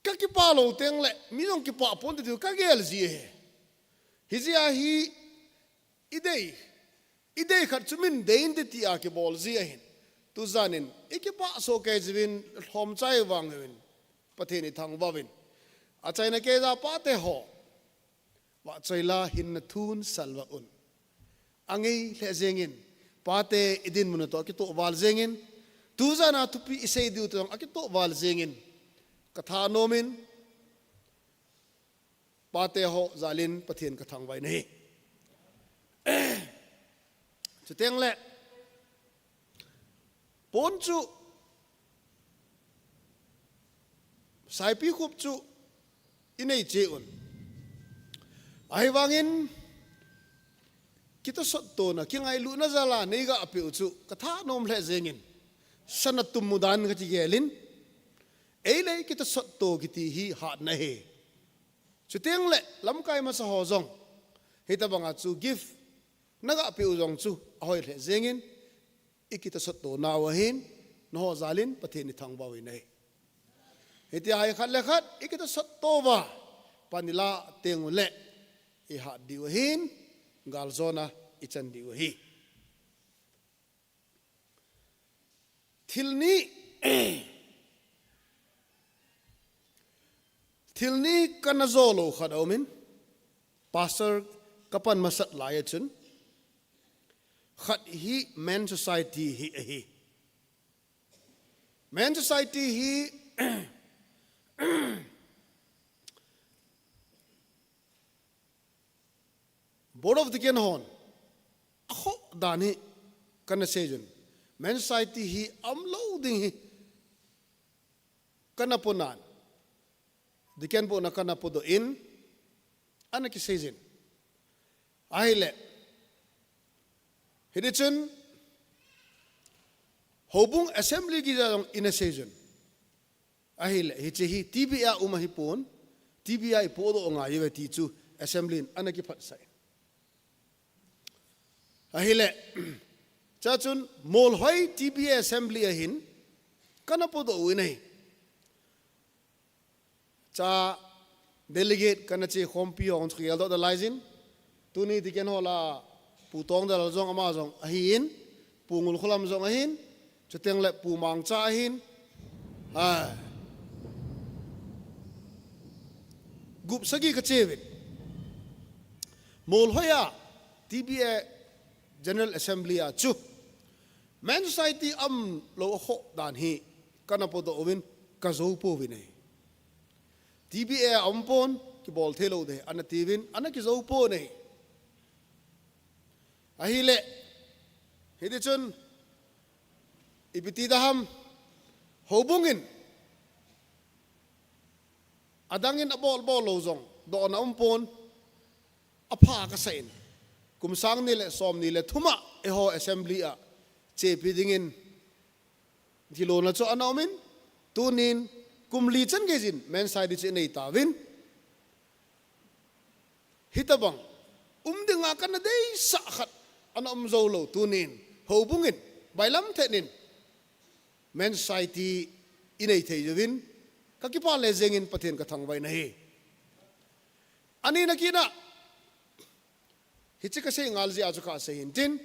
Ka kipah lou teng le mi jong kipah ponte tiu ka gel ji ahi. Hijeh a hi i dei, i dei khat chu min dei inte tia kibol ji ahin. Tu jan in i kipah soh kei jiuvin lhomcha i vang uvin. Pathen i thangvah uvin. Achaina keija pate ho. Vahchoi la hinna thun salvah un. Angei lheh jeng in, pate i dinmun u toh kitoh val jeng in, tu jan a thupi i sei diu toh jong akitoh val jeng in, ka thanom in, pate ho jal in Pathen ka thangvah in ahi. Chuteng le, pon chu, Saipikhup chu i nei cheh un. Ahivangin, kitahsot tona, kingailutna jal a nei ga peh u chu, ka thanom lheh jeng in, sana tum mu dan ka kigel in, ei le kitahsot to kiti hi hatna ahi. Chuteng le, lamkai masa ho jong, hitabang a chu gift, na ga peh u jong chu, ahoi lheh jeng in, i kitahsot to nau ahin, nangho jal in Pathen i thangvah uvin ahi. Hitia hi khat le khat, i kitahsot to uva, pan i la teng u le, i hat diu ahin, galjona i chan diu ahi. Thil ni, thil ni kana jou lou khat aum in, Pastor ka pan masat lai a chun, khat hi Men Society hi ahi. Men Society hi Board of Deacon hon akhoh dan hi kana sei jun. Men Society hi umlou ding hi kana ponan. Deacon board na kana podoh in, ana kisei jin. Ahile, hiti chun, houbung assembly kiti jong ina sei jun. Ahile, hiche hi T B A a um ahi pon, T B A i podoh ngai uve ti chu assembly in ana kiphatsah in. Ahile, chachun Molhoi T B A assembly ahin, kana podoh u ahi. Cha delegate kana che khompi ho chu kigeldoh da laijin. Tuni Deacon ho la Pu Tongdal jong ama jong ahin, Pu Ngulkholam jong ahin, chuteng le Pu Mangcha ahin. Ha. Gup sagi ka che uvin. Molhoi a T B A General Assembly a chu Men Society umlou akhoh dan hi kana podoh uvin ka jou pouvin ahi. T B A a um pon, kibol thei lou ding, ana tiuvin, ana kijou pon ahi. Ahile, hiti chun, ipi ti da ham, houbung in, adang in abol bol lou jong, dohna um pon, apha kasa in, kum sang ni le som ni le thum a, eiho assembly a, chepi dingin, Thilona chu ana um in, tunin kum li chan gei jin Men Society chu inei tauvin. Hitabang, um dinga kana deisah khat ana um jou lou tunin, houbung in, bailam thet in, Men Society inei thei jouvin, kakipah le jengin Pathen kathangvah in ahi. Ani na kit na, hiche kasei ngal jeh a chu kasei hintin.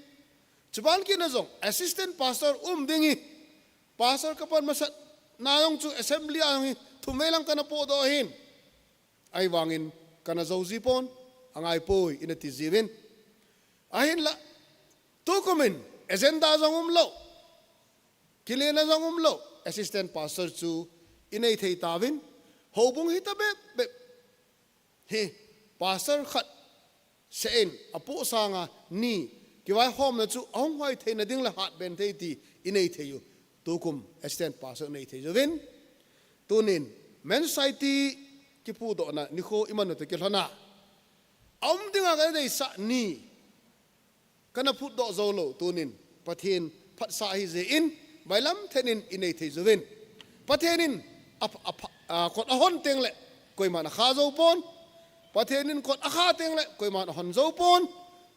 Chuban kit na jong, assistant pastor um ding hi, pastor kapan masat na jong chu assembly a jong hi, thum vei lang kana potdoh ahin. Ahivangin kana jou ji pon, angai poi, ina ti jiuvin. Ahinla, tukum in, agenda jong um lou, kilen a jong um lou, assistant pastor chu inei thei tauvin, houbung hita bep bep hi, pastor khat seh in, apoh sanga ni, kivaihomna chu ahung hoi theina ding le hatben thei ti inei thei u. Tukum assistant pastor inei thei jouvin, tunin Men Society kiphudohna nikho iman u toh kilhon a, aum dinga kana deisah ni, kana phutdoh jou lou tunin, Pathen phatsah ahi jeh in, bailam thet in inei thei jouvin. Pathen in a, a, a, kot ahon teng le, koiman akha jou pon. Pathen in kot akha teng le, koiman ahon jou pon.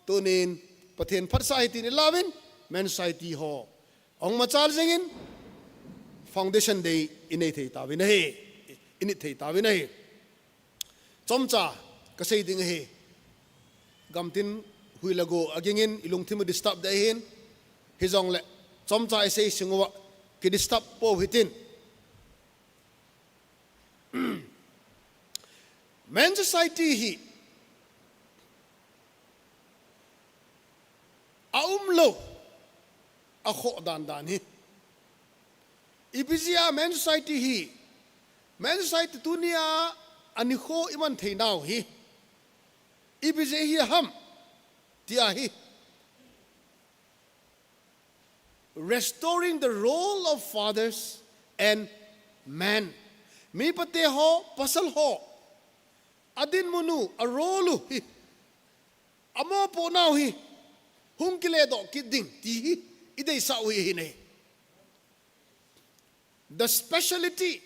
Tunin, Pathen phatsah ahi tin ilauvin, Men Society ho ahung machal jengin, Foundation Day inei thei tauvin ahi, init thei tauvin ahi. Chomcha kasei ding ahi. Gamtin hui le go agingin ilungthim u disturb ding ahin. Hijongle chomcha isei sung uva kidisturb pou hitin. Men Society hi aum lou, akhoh dan dan hi. Ipi jeh a Men Society hi, Men Society tunia anikho iman theinau hi, ipi jeh a hi ham, tia hi. Restoring the role of fathers and men. Mipate ho, pasal ho, adinmun u, a role u hi, amopohnau hi, hung kiledoh kit ding, ti hi, ideisah u hi ahi. The speciality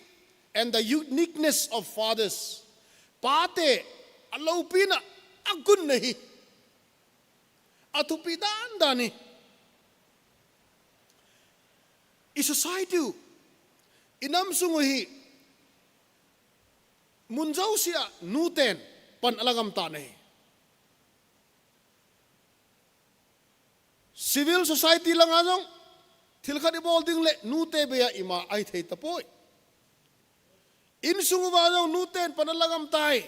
and the uniqueness of fathers. Pate, aloupina, agunna hi, athupi dan dan hi. I society u, inam sung u hi, mun jousea nuten pan ala gam tan ahi. Civil society langa jong, thil khat ibol ding le nute beiya ima ahi thei tapoi. Insung uva jong nuten pan ala gam tai.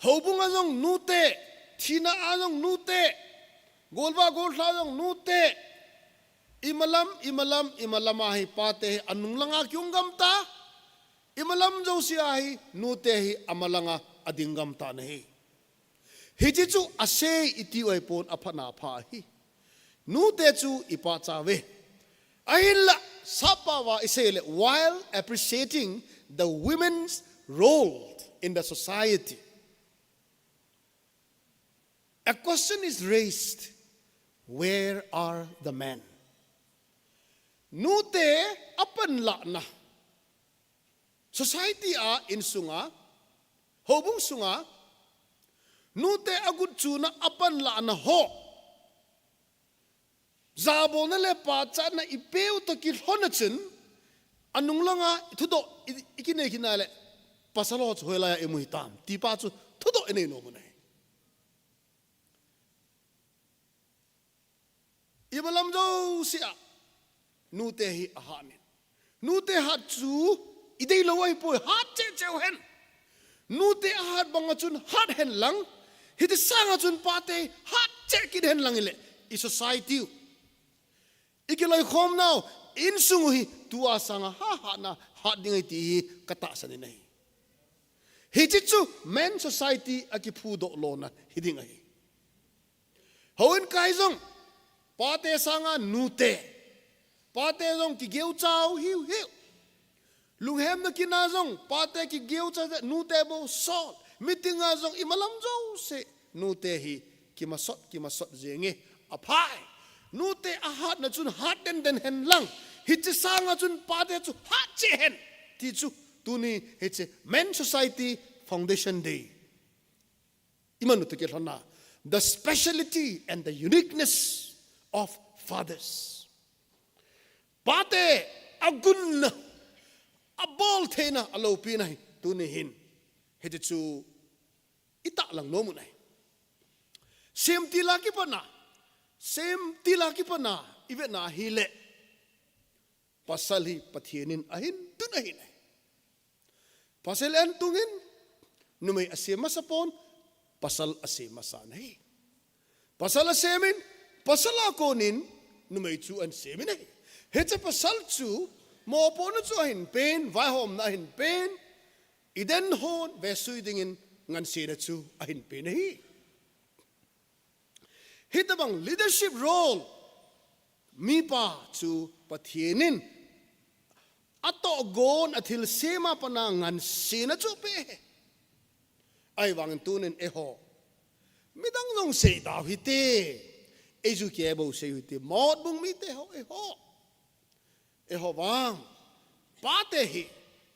Houbunga jong nute, thina a jong nute, golvah golhla jong nute. Imalam, imalam, imalam a hi pate hi anung langa kihung gam ta. Imalam jousea hi nute hi amalanga ading gam tan ahi. Hiche chu asei iti u ahipon aphatna apha ahi. Nute chu ipachat uve. Ahinla, sappao a isei le, while appreciating the women's role in the society, a question is raised, where are the men? Nute apanlahna, society a, insunga, houbung sunga, nute agut chuna apanlahna ho, jabolna le pachatna ipeu toh kilhonna chun, anung langa thudoh i, ikinei kit na le, pasal ho chu hoilaiya imu hitam, ti pa chu thudoh inei nom u ahi. Imalam jousea nute hi ahat in. Nute hat chu idei lou ahipoi, hat cheh cheh u hen. Nute ahat banga chun hat hen lang, hiti sanga chun pate hat cheh kit hen lang ile, i society u, ikiloikhomnau insung u hi tua sanga ha hatna hat ding ahi ti hi katahsan in ahi. Hiche chu Men Society a kiphudoh lona hiding ahi. Houin kai jong, pate sanga nute, pate jong kigeuchau hiu hiu. Lunghemna kina jong, pate kigeucha, nute bou sol. Meeting a jong imalam jouse, nute hi kimasot, kimasot jenge, aphai. Nute ahatna chun hat den den hen lang, hiche sanga chun pate chu hat cheh hen, ti chu tuni hiche Men Society Foundation Day iman u toh kilhonna, The speciality and the uniqueness of fathers. Pate agunna, aboltheina, alopina hi tuni hin hiche chu itahlang nom u ahi. Semtil a kipatna, semtil a kipatna ivetna ahile, pasal hi Pathen in ahin tun ahi. Pasal ahin tungin numei asem masa pon, pasal asem masa ahi. Pasal asemin, pasal a konin numei chu ahin semin ahi. Hiche pasal chu mopohna chu ahin pen, vaihomna ahin pen, Eden hon vesui dingin ngansena chu ahin pen ahi. Hitobang leadership role mipa chu Pathen in atohgon a thilsem a pat a ngansena chu apeh ahi. Ahivangin tunin eiho midang jong sei tau hite, ei ju kibol sei u hite, Motbung mite ho eiho. Eiho vang, pate hi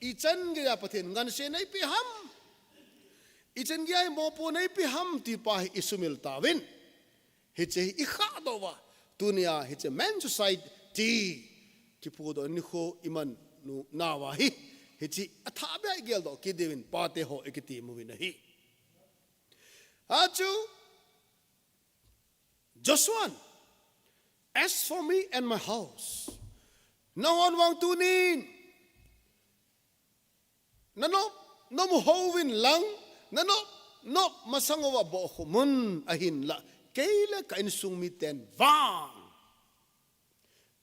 ichan geiya Pathen in ngansena eipeh ham, ichan geiya mopohna eipeh ham ti pa hi isumil tauvin. Hiche hi ikhahdoh uva, tunia hiche Men Society kipuidoh nikho iman u nauva hi, hiche athahbeh a igeldoh kit diuvin pate ho ikiti uvin ahi. Achu Joshua, as for me and my house, nahon vang tunin nanop, nom u hou vin lang, nanop, nop masang uva bohkhup un, ahinlah kei le ka insung miten vang.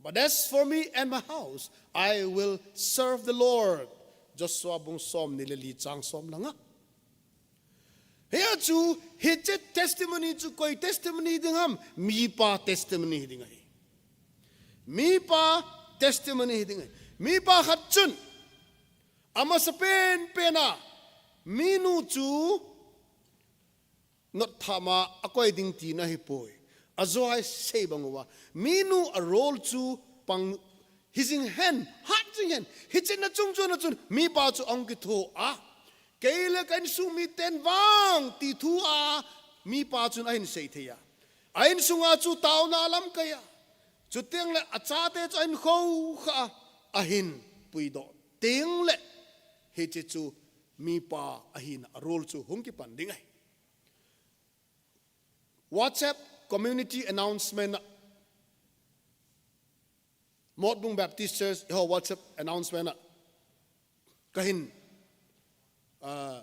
But as for me and my house, I will serve the Lord. Joshua bung somni le li chang som le nga. Hiche chu, hiche testimony chu koi testimony ding ham, mipa testimony ding ahi. Mipa testimony ding ahi. Mipa khat chun, amasa penpen a, minu chu nottham a akoi ding tina ahipoi. Ajo a isei bang uva, minu a role chu pang hijing hen, hatjing hen. Hiche na chungchon a chun mipa chu ahung kitho a, kei le ka insung miten vang ti thu a mipa chun ahin sei thei a, a insunga chu taona alamkai a, chuteng le achate chu ahin khoukhah a, ahin puidoh teng le hiche chu mipa ahina a role chu hung kipan ding ahi. WhatsApp community announcement a, Motbung Baptist Church eiho WhatsApp announcement a kahin, ah,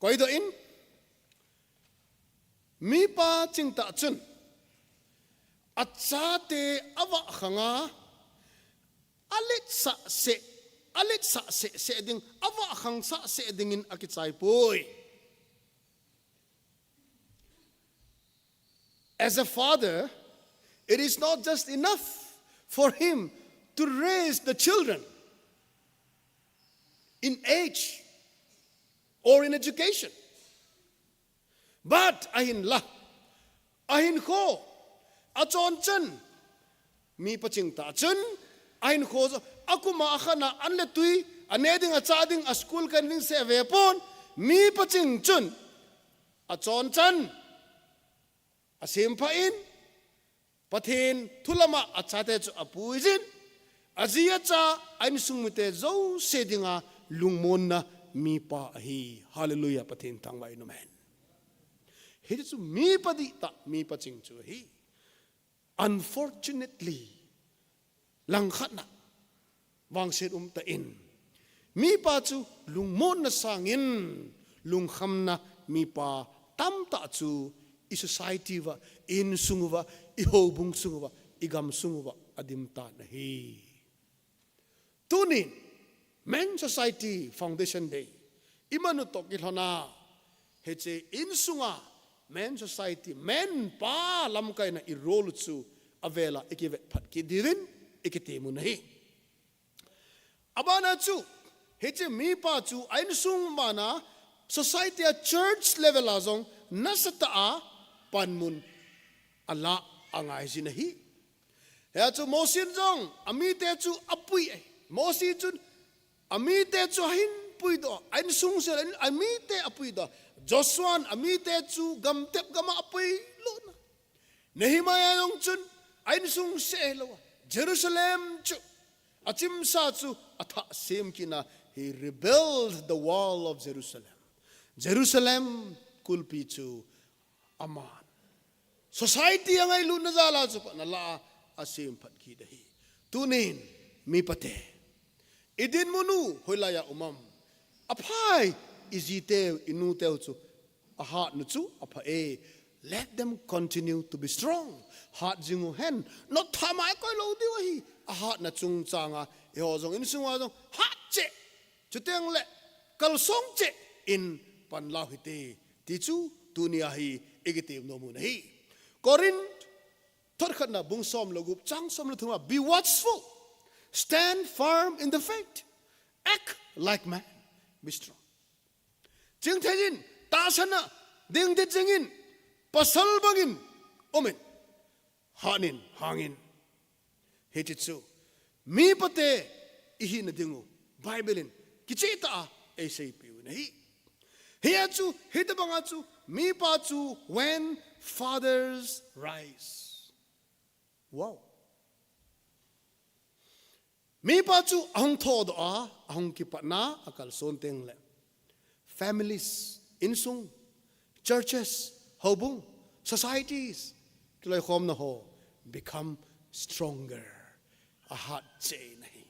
koidoh in, mipa chingtah chun achate avah khang a, aletsah seh, aletsah seh seh ding, avah khangsah seh dingin akichai poi. As a father, it is not just enough for him to raise the children in age or in education. But ahinlah, ahinkho, achonchan, mipa chingtah chun, ahinkho chu, akum a akhan a an le tui, ane ding, acha ding, a school kai ding seh avepon, mipa ching chun, achonchan, asempha in, Pathen thu lam a achate chu apuiyin, aji acha, a insung mite jouse dinga lungmonna mipa ahi. Hallelujah, Pathen thangvah in um hen. Hichu mipa dihtah, mipa ching chu ahi. Unfortunately, langkhat na vangset umtah in, mipa chu lungmonna sangin lungkhamna mipa tamtah chu i society uva, i insung uva, i houbung sung uva, i gamsung uva adim tan ahi. Tunin, Men Society Foundation Day iman u toh kilhon a, hiche insunga Men Society, men pa lamkaina i role chu avel a ikivet phat kit diuvin ikitem u ahi. Abana chu, hiche mipa chu a insung bana society a, church level a jong nasatah a panmun ala angaijin ahi. Hia chu Mosi in jong amite chu apui ahi. Mosi chun amite chu ahin puidoh, a insung sel a amite apuidoh. Joshua in amite chu gamtep gama apuilutna. Nehemiah jong chun a insung seh hilou a, Jerusalem chu, achimsa chu athah sem kitna, he rebuilt the wall of Jerusalem. Jerusalem kulpi chu aman society angailutna jal a chu patna la a asemphat kit ahi. Tunin, mipate, idinmun u hoilai a um am? Aphai, ijiteu, inuteu chu ahatna chu apha e. Let them continue to be strong. Hat jing u hen, notthama ikoi lou diu ahi. Ahatna chungchang a, eiho jong insung a jong hat cheh, chuteng le kalsong cheh in pan lau hite, ti chu tunia hi ikitem nom u ahi. Corinth thot khatna bung som le gup chang som le thum a, be watchful, stand firm in the faith, act like man, be strong. Chingthei in, tahsan a, dingdet jing in, pasal bangin um in, hanin, hangin. Hiti chu mipate ihina ding u Bible in kicheh tah a eiseipeh u ahi. Hia chu, hitobang a chu, mipa chu when fathers rise. Wow. Mipa chu ahung thodoh a, ahung kipatna, akalson teng le families, insung, churches, houbung, societies, kiloikhomna ho become stronger. Ahat cheh in ahi.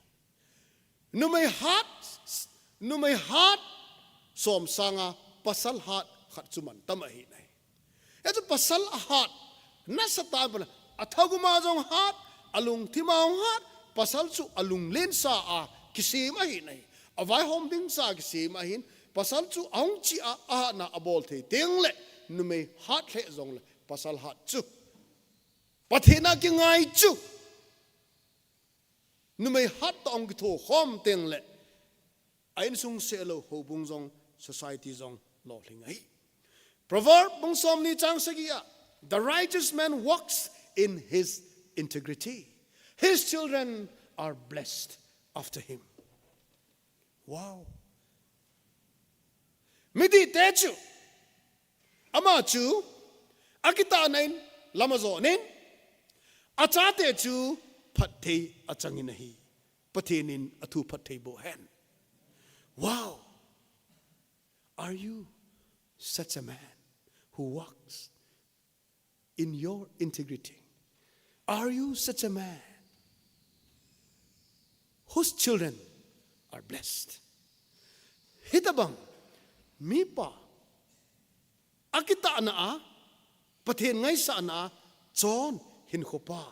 Numei hat, numei hat som sanga pasal hat khat chu mantam ahi nai. Hichu pasal ahat, nasatah in pan a, athagum a jong hat, alungthim a jong hat, pasal chu alunglen sa a kisem ahi nai. Avaihom ding sa a kisem ahin, pasal chu ahung chih a, ahatna abol thei teng le, numei hat lheh jong le, pasal hat chu, Pathen a kingai chu, numei hat toh ahung kithokhom teng le, a insung seh lou, houbung jong, society jong lolhing ahi. Proverb bung somni chang sagi a, the righteous man walks in his integrity. His children are blessed after him. Wow. Midihte chu, ama chu akitahna in lam ajon in, achate chu phatthei achang in ahi. Pathen in athu phatthei boh hen. Wow. Are you such a man who walks in your integrity? Are you such a man whose children are blessed? Hitobang mipa akitahna a, Pathen ngaisahna a chon hinkhopa,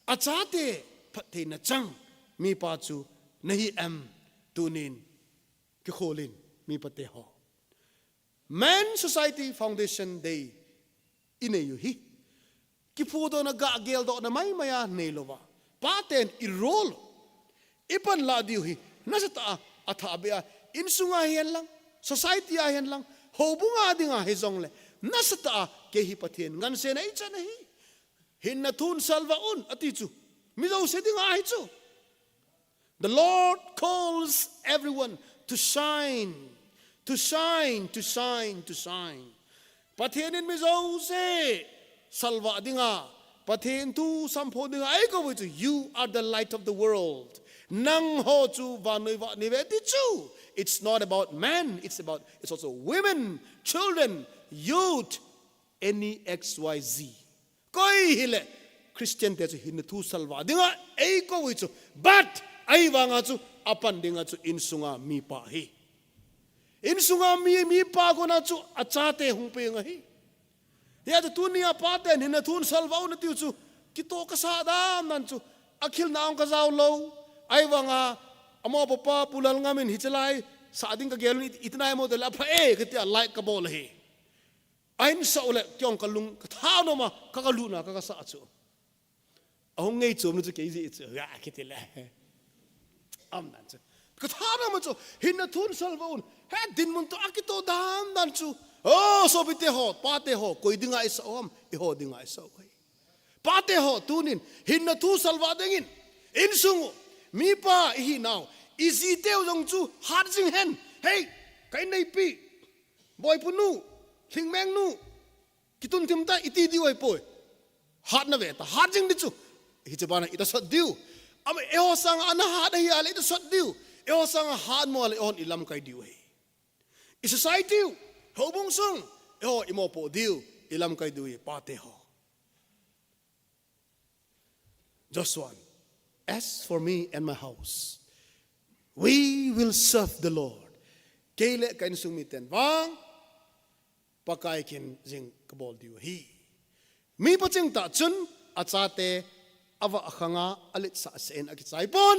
achate phattheina chang mipa chu nahi em? Tunin kikhol in, mipate ho. Men Society Foundation Day inei u hi, kiphudona, gahgeldohna maimai a neilouva, paten i role, i panlah diu hi nasatah a, athahbeh a, insunga hihen lang, society a hihen lang, houbunga dinga hijongle, nasatah a kei hi Pathen ngansena eichan ahi. Hinna thun salvah un ati chu, mi jouse dinga ahi chu. The Lord calls everyone to shine, to shine, to shine, to shine. Pathen in mi jouse salvah dinga, Pathen thu sampho dinga eikou u chu, you are the light of the world. Nangho chu vannoi vah neive ti chu. It's not about men, it's about, it's also women, children, youth, any X Y Z. Koi hile, Christian te chu hinna thu salvah dinga eikou u chu. But ahivanga chu, apan dinga chu insunga mipa ahi. Insunga mi, mipa kona chu achate hung peng ahi. Hia chu tunia paten hinna thun salvah un atiu chu, kitoh kasah dan dan chu, akhilna ong kajao lou. Ahivanga, amaho papa Pu Lalngam in hichelai sah ding kagel un, it-, itinai mo tele apha e, kati a like kabol ahi. Ahin sah u le, kei jong kalung kathanom a, ka, kalungna ka, kasah chu. Ahung ngei chom nu chu kei jeh chu, ga kiti le. Aum dan chu. Kathanom a chu, hinna thun salvah un. He dinmun toh akitoh dan dan chu. O, sopite ho, pate ho, koi dinga isah u ham, eiho dinga isah u ahi. Pate ho, tunin, hinna thu salvah dingin, insung u, mipa ihinau, ijiteu jong chu hat jing hen. Hei, Ka inneipi, boipunu, lhingmengnu, kitun thim ta iti diu ahipoi. Hatna ve ta, hat jing ding chu. Hiche bana ita sot diu. Ama eiho sanga ana hat ahi ale ita sot diu. Eiho sanga hat mo ale eihon ilamkai diu ahi. I society u, houbung sung, eiho imopo diu, ilamkai diu ahi, pate ho. Joshua, as for me and my house, we will serve the Lord. Kei le ka insung miten vang, Pakai kin jing kabol diu ahi. Mi paching tah chun, achate, avah khanga, aletsah seh in akichai pon,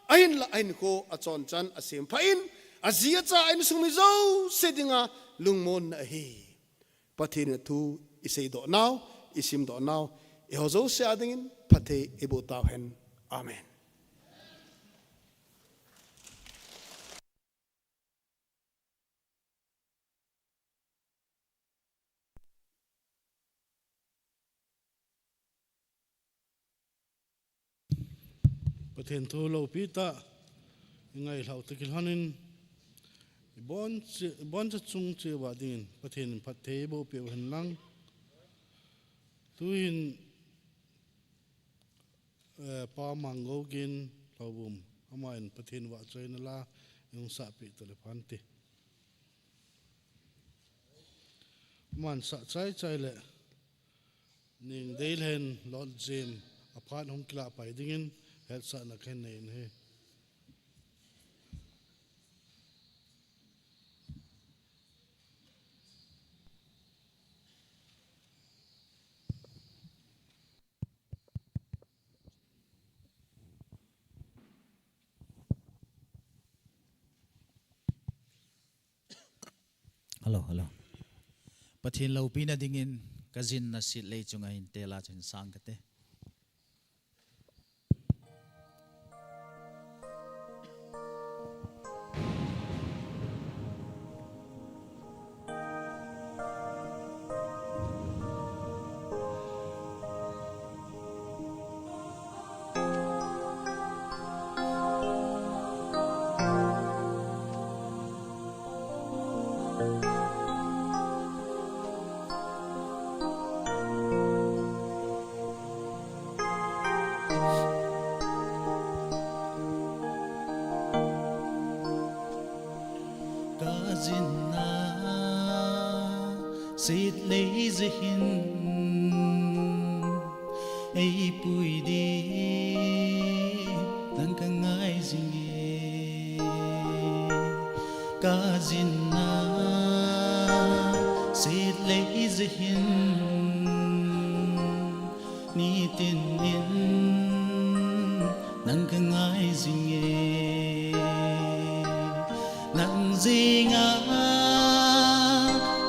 ahinlah ahinkho, achonchan, asempha in, aji acha, a insung mi jouse dinga, lungmonna ahi. Pathen in athu iseidoh nau, isimdoh nau, eiho jouse a dingin phatthei eiboh tauhen. Amen. Pathen thu loupi tah, i ngailhah u toh kilhonin, i boncha, i boncha chung cheh uva dingin, Pathen in phatthei eiboh peh u hen lang. Tuhin, eh, Pa Manggou Gin Lhouvum, aman Pathen vahchoina la, eihung sahpeh tale phante. Aman sah chai chai le, Ningdeilen Lord Jim, aphat hung kilah pai dingin, hetsahna kahin nei in ahi. Hello, hello. Pathen loupina dingin kajinna seat lei chunga hin tela chun sang kate. Kajinna seat lei jeh hin eipui ding nang kangai jinge. Kajinna seat lei jeh hin nitin in nang kangai jinge. Nang jenga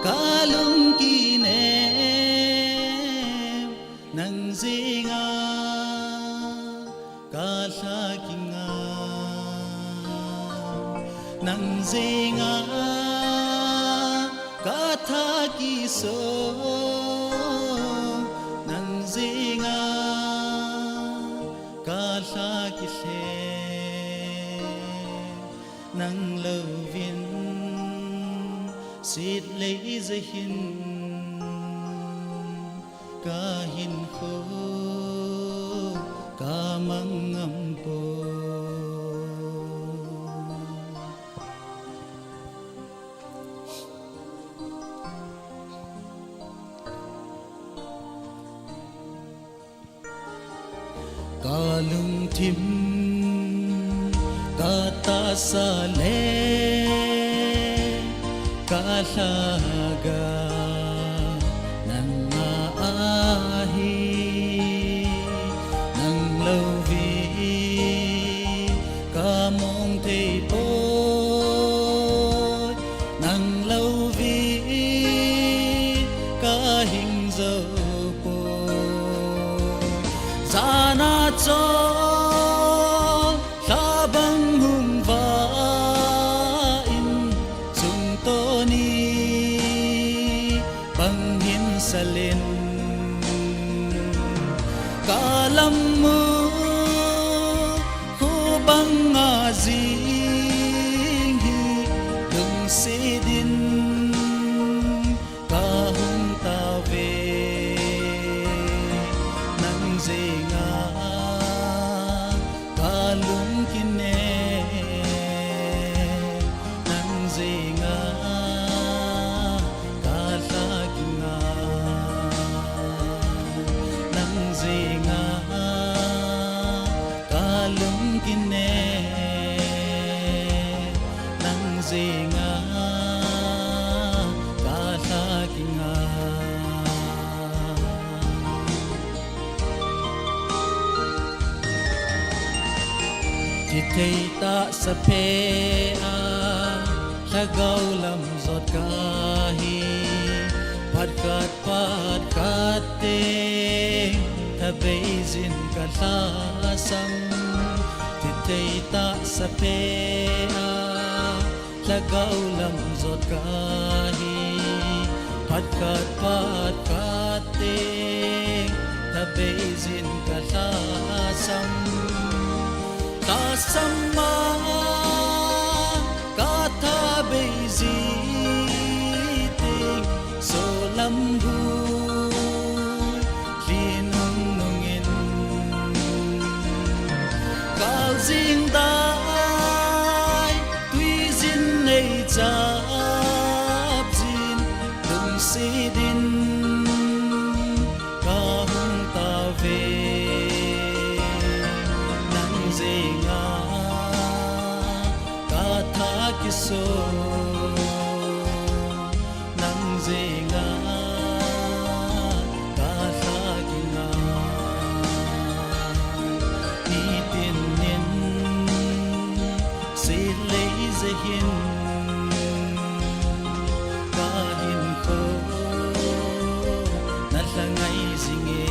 kalung kinem, nang jenga kalha kingam, nang jenga katha kiso, nang jenga kalha kilhe, nang louvin seat lei jeh hin kahinkho kamang ngam poi. Kalungthim, katahsa le kalhaga nanga ahi, nang louvin kamong thei poi, nang louvin kahing jou poi. Jana chol lha bang hung vah in, sung toh ni bang hin sal in, kalam mu khu banga jing hi lungset Thei tahsa phe a, lhagao lam jot kahi, phat khat phat khat teng, thabeiyin kalhasam. Thithei tahsa phe a, lhagao lam jot kahi, phat khat phat khat teng, thabeiyin kalhasam. Lhasam a, kathabei ji teng, solam gu lhi nung nungin, kal jing dai, tui jin nei chap jin, lungset in kahung tauve. Nang jenga katha kiso, nang jenga katha kinga. Nitin nin, silei jehin, kahin ko, nalha ngai jinge.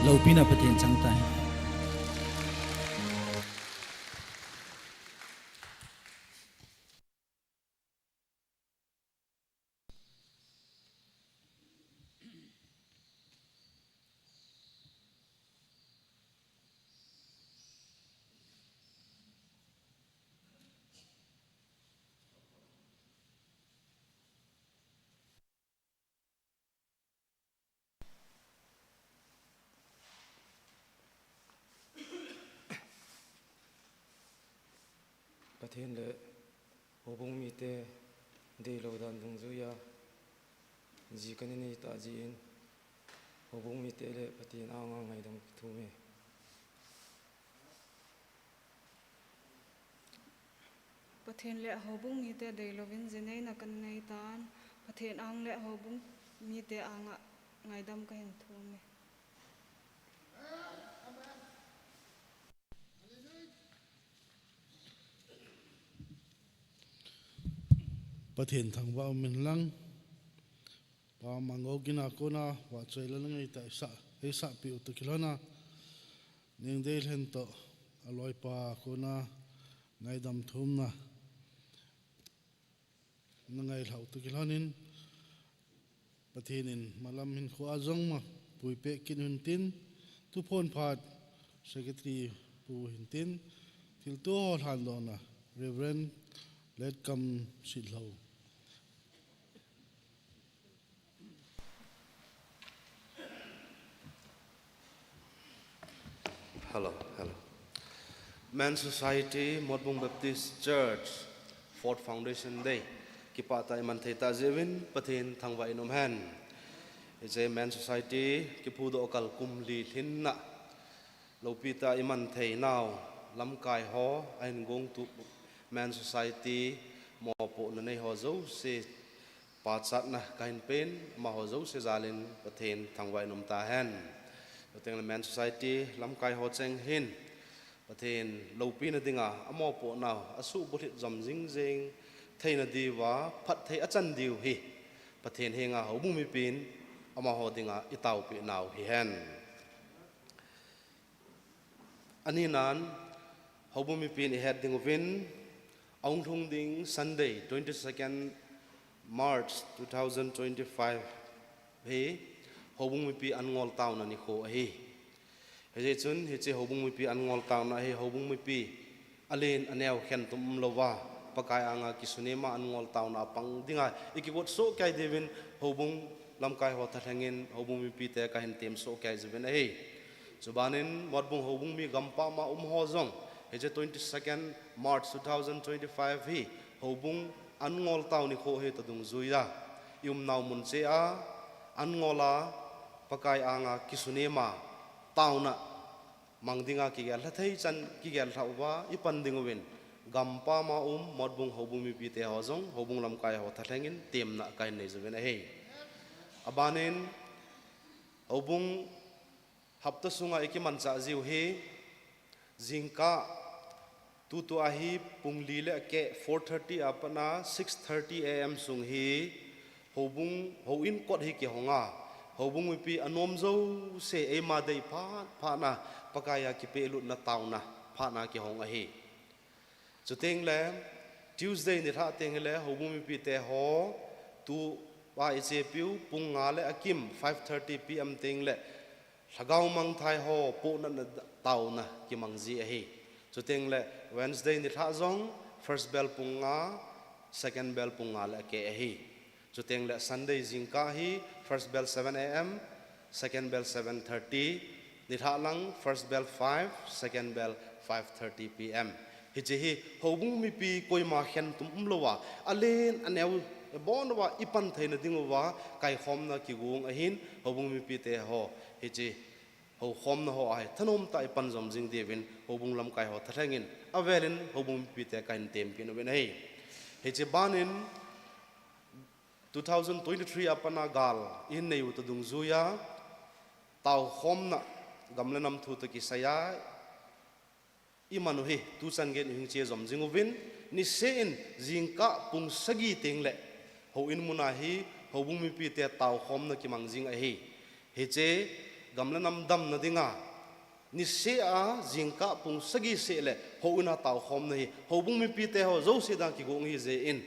Loupina Pathen chang tai. Pathen le houbung mite deilou dan dungjuiya, ji kana nei tah jeh in, houbung mite le Pathen anga ngaidam kithum e. Pathen le houbung mite deilouvin ji neina kana nei tan, Pathen ang le houbung mite anga ngaidam kahin thum e. Pathen thangvah umin lang, Pa Mango gin a kona vahchoi le ngai tah eisah, eisah peh u toh kilhon a, Nengdeilhen toh aloipa kona ngaidam thumna na ngailhah u toh kilhon in, Pathen in malam hinkho a jong mapui peh kit u hintin, thuphon phat Secretary pu hintin, thilto ho lhandohna Reverend Letkam Sitlhou. Hello, hello. Men's Society, Motbung Baptist Church, Fourth Foundation Day. Kipah tah a iman thei tah jeh uvin, Pathen thangvah in um hen. Hiche Men's Society kiphudoh kal kum li lhinna, loupi tah a iman thei nau, lamkai ho, ahin gongtu Men's Society, mopohna nei ho jouse, pachatna kahin pen, amaho jouse jal in Pathen thangvah in um tahen. Chuteng le Men's Society lamkai ho cheng hin, Pathen loupina dinga, amopoh nau, asuhbulhit jom jing jeng theina diuva, phatthei achan diu hi, Pathen henga houbung mipin, amaho dinga, itaopeh nau hihen. Ani nan, houbung mipin ihet ding uvin, ahung lhung ding Sunday, twenty-second March two thousand twenty-five hi, houbung mipi an ngol taona nikho ahi. Hijeh chun, hiche houbung mipi an ngol taona hi, houbung mipi alen aneo khentum umlouva, Pakai anga kisunema an ngol taona a pang dinga, ikigot soh kei diuvin, houbung lamkai ho thalhengin, houbung mipite kahin tem soh kei jiuvin ahi. Chubanin, Motbung houbung mi gampam a um ho jong, hiche twenty-second March two thousand twenty-five hi, houbung an ngol tao nikho hi toh dungjuiya, iumnau mun cheh a, an ngol a, Pakai anga kisunema, taona, mang dinga kigel lha thei chan, kigel lha uva, ipan ding uvin, gampam a um, Motbung houbung mipite ho jong, houbung lamkai ho thalhengin, temna kahin nei jiuvin ahi. Abanin, houbung Hapta sunga ikimanchah jiu hi, jingkah tutua hi pung li le akeh four thirty a patna six thirty A M sung hi houbung, houin kot hi kihonga, houbung mipi anom jouse eima dei phat phatna Pakaiya kipehlutna taona phatna kihong ahi. Chutengle Tuesday nilhah tengle houbung mipite ho tua ichepiu pung nga le akim five thirty P M tengle lhagao mangthai ho pohnatna taona kimang ji ahi. Chutengle Wednesday nilhah jong first bell pung nga, second bell pung nga le akeh ahi. Chutengle Sunday jingkah hi first bell seven A M, second bell seven thirty, nilhah lang first bell five, second bell five thirty P M. Hiche hi houbung mipi koima khentum umlouva, alen aneo, abonlouva ipan theina dinguva kaikhomna kigon ahin, houbung mipite ho hiche houkhomna hoa hi thanomtah ipan jom jing diuvin houbung lamkai ho thalhengin avelin houbung mipite kahin temkit uvin ahi. Hiche banin two thousand twenty-three a patna gal ihin neiu toh dungjuiya taokhomna gam le nam thu toh kisaiya imanu hi tuchan geiyin ihung che jom jinguvin, niseh in jingkah pung sagi tengle houin muna hi houbung mipite taokhomna kimang jing ahi. Hiche gam le nam damna dinga niseh a jingkah pung sagi sehle houin a taokhomna hi houbung mipite ho jouse dinga kigon ahijeh in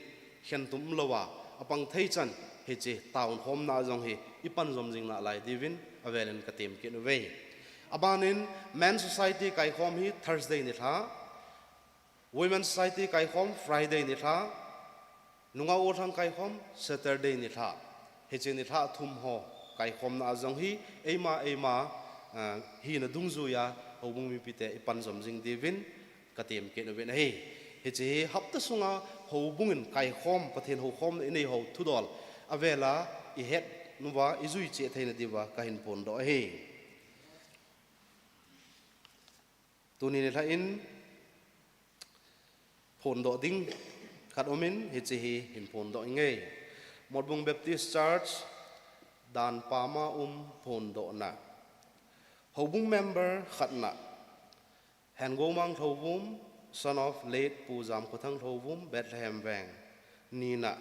khentum umlouva apang theichan hiche taokhomna jong hi ipan jom jing nalai diuvin avelin katemkit uve. Abanin Men Society kaikhom hi Thursday nilhah, Women Society kaikhom Friday nilhah, Nungah Gollhang kaikhom Saturday nilhah. Hiche nilhah thum ho kaikhomna jong hi eima eima hina dungjuiya houbung mipite ipan jom jing diuvin katemkit uvin ahi. Hiche hi hapta sunga houbungin kaikhom Pathen houkhomna inei ho thudol avela ihet uva ijui cheh theina diuva kahin phondoh ahi. Tuni nilhah in phondoh ding khat umin hiche hi hin phondoh inge. Motbung Baptist Church, Dan Pama um phondohna. Houbung member khatna, Hengomang Lhouvum, son of late Pu Jamkhothang Lhouvum, Bethlehem Veng. Nina,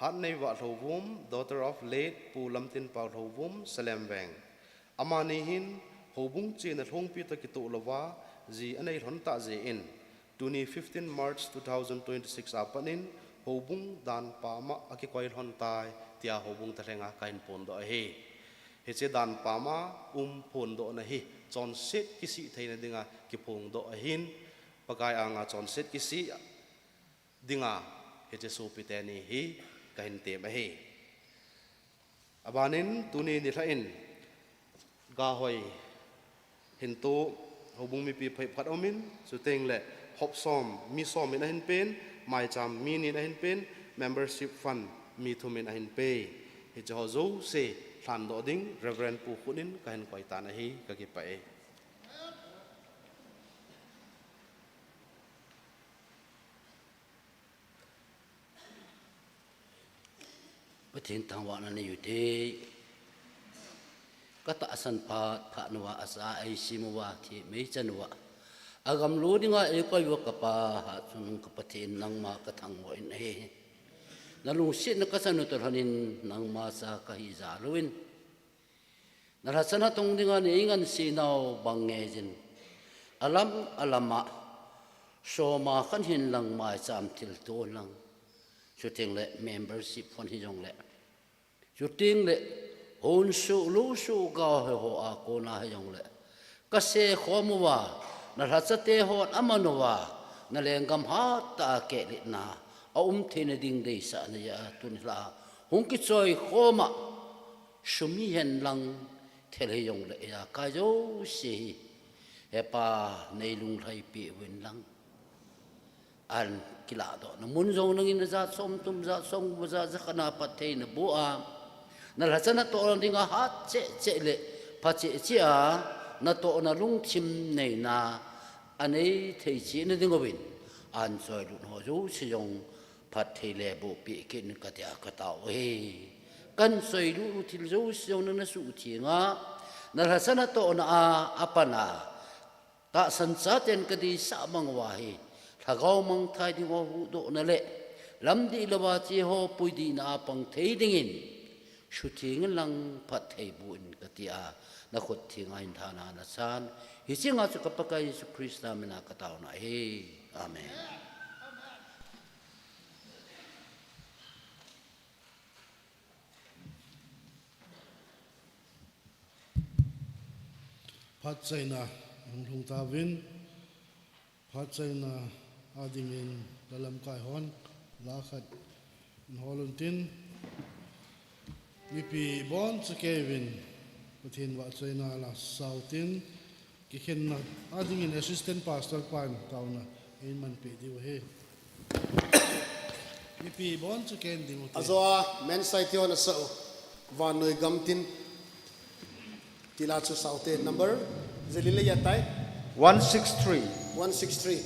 Hatneivah Lhouvum, daughter of late Pu Lamtinpao Lhouvum, Salem Veng. Amani hin houbung chena lhungpi toh kitoh louva ji anei lhon tah jeh in, tuni fifteen March two thousand twenty-six a patnin houbung Dan Pama akikoi lhon tai tia houbung thalhenga kahin phondoh ahi. Hiche Dan Pama um phondohna hi chonset kisih theina dinga kiphongdoh ahin, Pakai anga chonset kisih dinga hiche sopite ni hi kahin tem ahi. Abanin tuni nilhah in gahoi hin to, houbung mipi phabep khat umin, chutengle hop som, mi som in ahin pen, maicham mi ni in ahin pen, membership fund mi thum in ahin pe. Hiche ho jouse lhandoh ding Reverend Pu Khun in kahin koi tan ahi, kakipah e. Pathen thangvahna nei ute. Katahsan phat phat uva, acha eisem uva, thi meichan uva, agamlu dinga eikoi uva kapa Hatchungnung ka Pathen, nangma kathangvah in ahi. Nalungsetna kachan u toh lhonin nangma cha kahi jal uvin, nalhachan hatong dinga neingansei nau bang ngeijin, alam alama soma khat hin lang maicham thilto lang, chutengle membership fund hijongle, chutengle hon soh lou soh gahoi ho a kona hijongle, kasei khom uva, nalhachate hon aman uva, nalenggam hattah a kehletna aum theina ding deisahna jeh a tuni lha hung kichoi khoma, sum hihen lang, thil hijongle, eikai jouse hi, He Pa, nei lunglhaipi uvin lang. Ahin kilahdohna mun jong nangin ajat somthum, jat somgup, jat jakhat na phatthei naboh a, nalhachan natohna dinga hat cheh cheh le pha cheh cheh a, natohna lungthim neina anei thei cheh na dinguvin, ahin choilut ho jouse jong phatthei le bohpeh kit in katia katao ahi. Kahin choilut u thil jouse jong nang nasuhtheng a, Nalhasam natohna a, apan a, tahsan chaten kadeisah mang uva hi, lhagao mangthai ding ho huhdohna le, lamdih louva cheho puidihna a pang thei dingin, suthengin lang phatthei boh in kati a, nakhut thenga hin thana nasan, hiche nga chu ka Pakai Jesu Christa mina kataona ahi. Amen. Phatchaina hung lhung tauvin, phatchaina a dingin lalamkai hon, la khat in hol untin, mipi boncha keivin, Pathen vahchoina la sautin, kikhenna a dingin assistant pastor pan taona eimanpeh diu ahi. Mipi boncha kei in ding ute. Ajo a, men sai ti hon asah u. Vannoi gamtin. Tila chu saute number. Zelile yatai. One six three. One six three.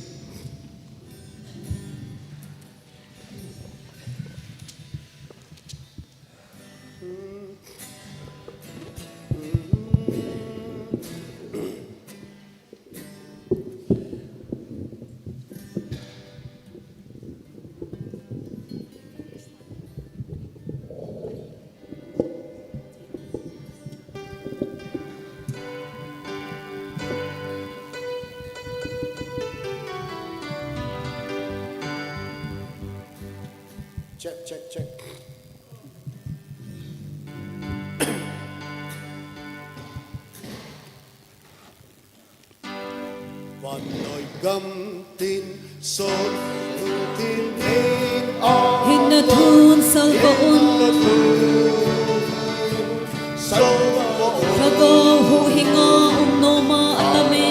Check, check, check. Vannoi gamtin, sol tin hin a. Hinna thun salva un. Hinna thun salva un. Lhagao huhhinga um noma atame.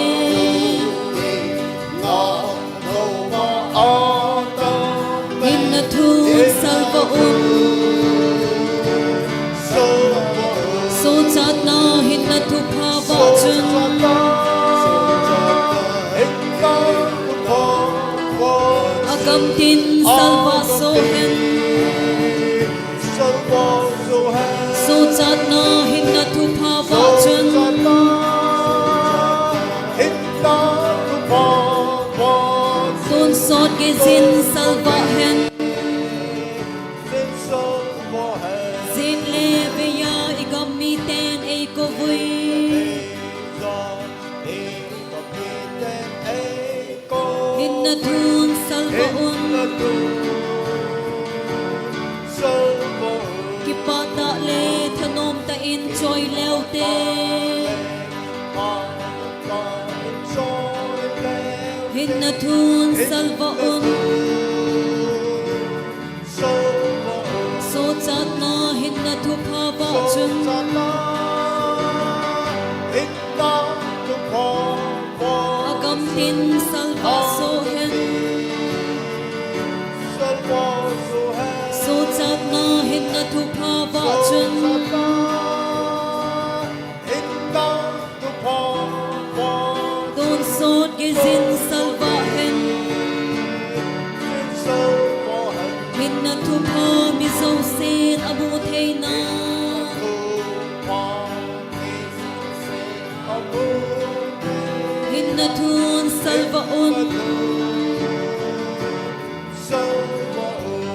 Hinna thun salva un. Sochatna hinna thupha vah chun. Agamtin salva soh hen. Sochatna hinna thupha vah chun. Tonsot geijin salva hen. Jing le veiya igam miten eikou uvin. Hinna thun salva un. Kipah tah le thanom tah in choi leu te. Hinna thun salva un. Sochatna hinna thupha vah chun. Agamtin salva soh hen. Sochatna hinna thupha vah chun. Tonsot geijin salva hen. Hinna thupha mi jousen amu theina. Hinna thun salva un.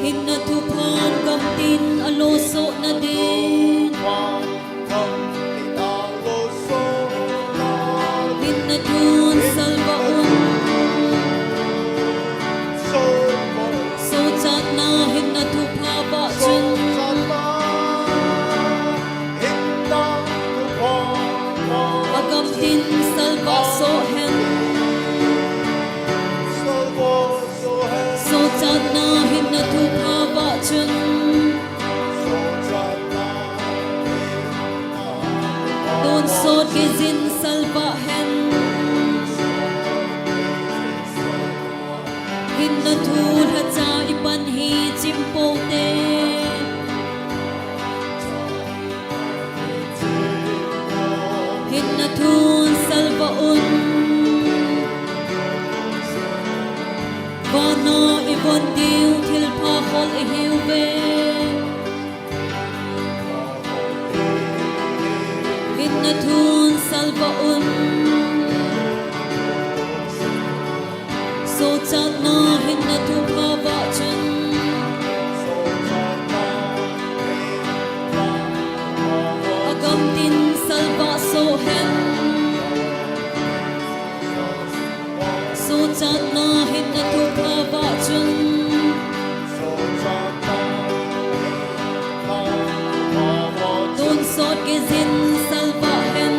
Hinna thuphan gamtin alosoh nadin. Hinna thun salva un. Sochatna hinna thupha vah chun. Agamtin salva soh hen. Sochatna hinna thupha vah chun. Tonsot geijin salva hen. Hinna thu lhacha ipan hi chim pou te. Hinna thun salva un. Vana ivon diu thilpha khol ihiuve. Hinna thun Salvah un. Sochatna hin na thupha vah chun, a gamtin salvah soh hen. Sochatna hin na thupha vah chun, tonsot geiyin salvah hen.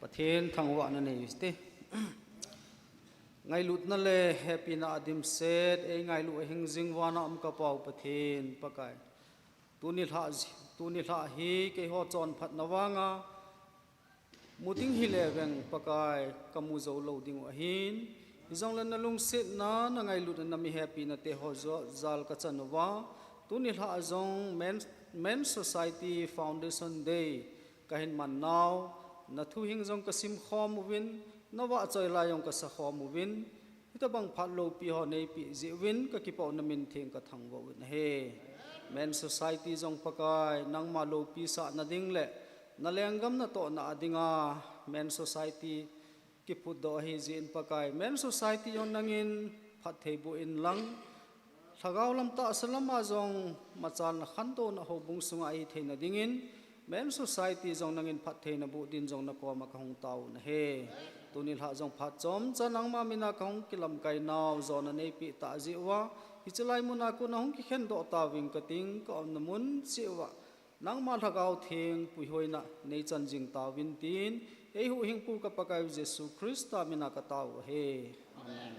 Pathen thangvahna nei u hite. Ngailutna le hepina a dimset, eingailu ahing jing vana um ka Pau Pathen Pakai. Tuni lha, tuni lha hi keiho chonphatna vanga, mu ding hile veng Pakai, ka mu jou lou ding u ahin. Hijongle na lungsetna, na ngailutna, na mi hepina te ho jo jal ka chan uva. Tuni lha jong Men, Men Society Foundation Day ka hin man nau, na thu hing jong ka sim khom uvin, na vahchoi la jong ka sa khom uvin, hitabang phat loupi ho nei peh jeh uvin ka kipa u, na min theng ka thangvah uvin ahi. Men Society jong Pakai, nangma loupi sahna ding le na lenggam natohna a dinga Men Society kiphutdoh ahi jeh in Pakai, Men Society jong nangin phatthei boh in lang, lhagao lam tahsa lama jong machalna khantouna houbung sunga ahi theina dingin, Men Society jong nangin phattheina boh din jong na koma ka hung tao u ahi. Tuni lha jong phat chomcha nangma mina ka hung kilamkai nau, jona nei peh tah jeh uva, hiche lai muna kon a hung kikhendoh tauving, ka ting ka umna mun cheh uva nangma Lhagao Theng puihoina nei chan jing tauvin tin, eihuhhingpu ka Pakaiu Jesu Christa mina ka tao u ahi. Amen.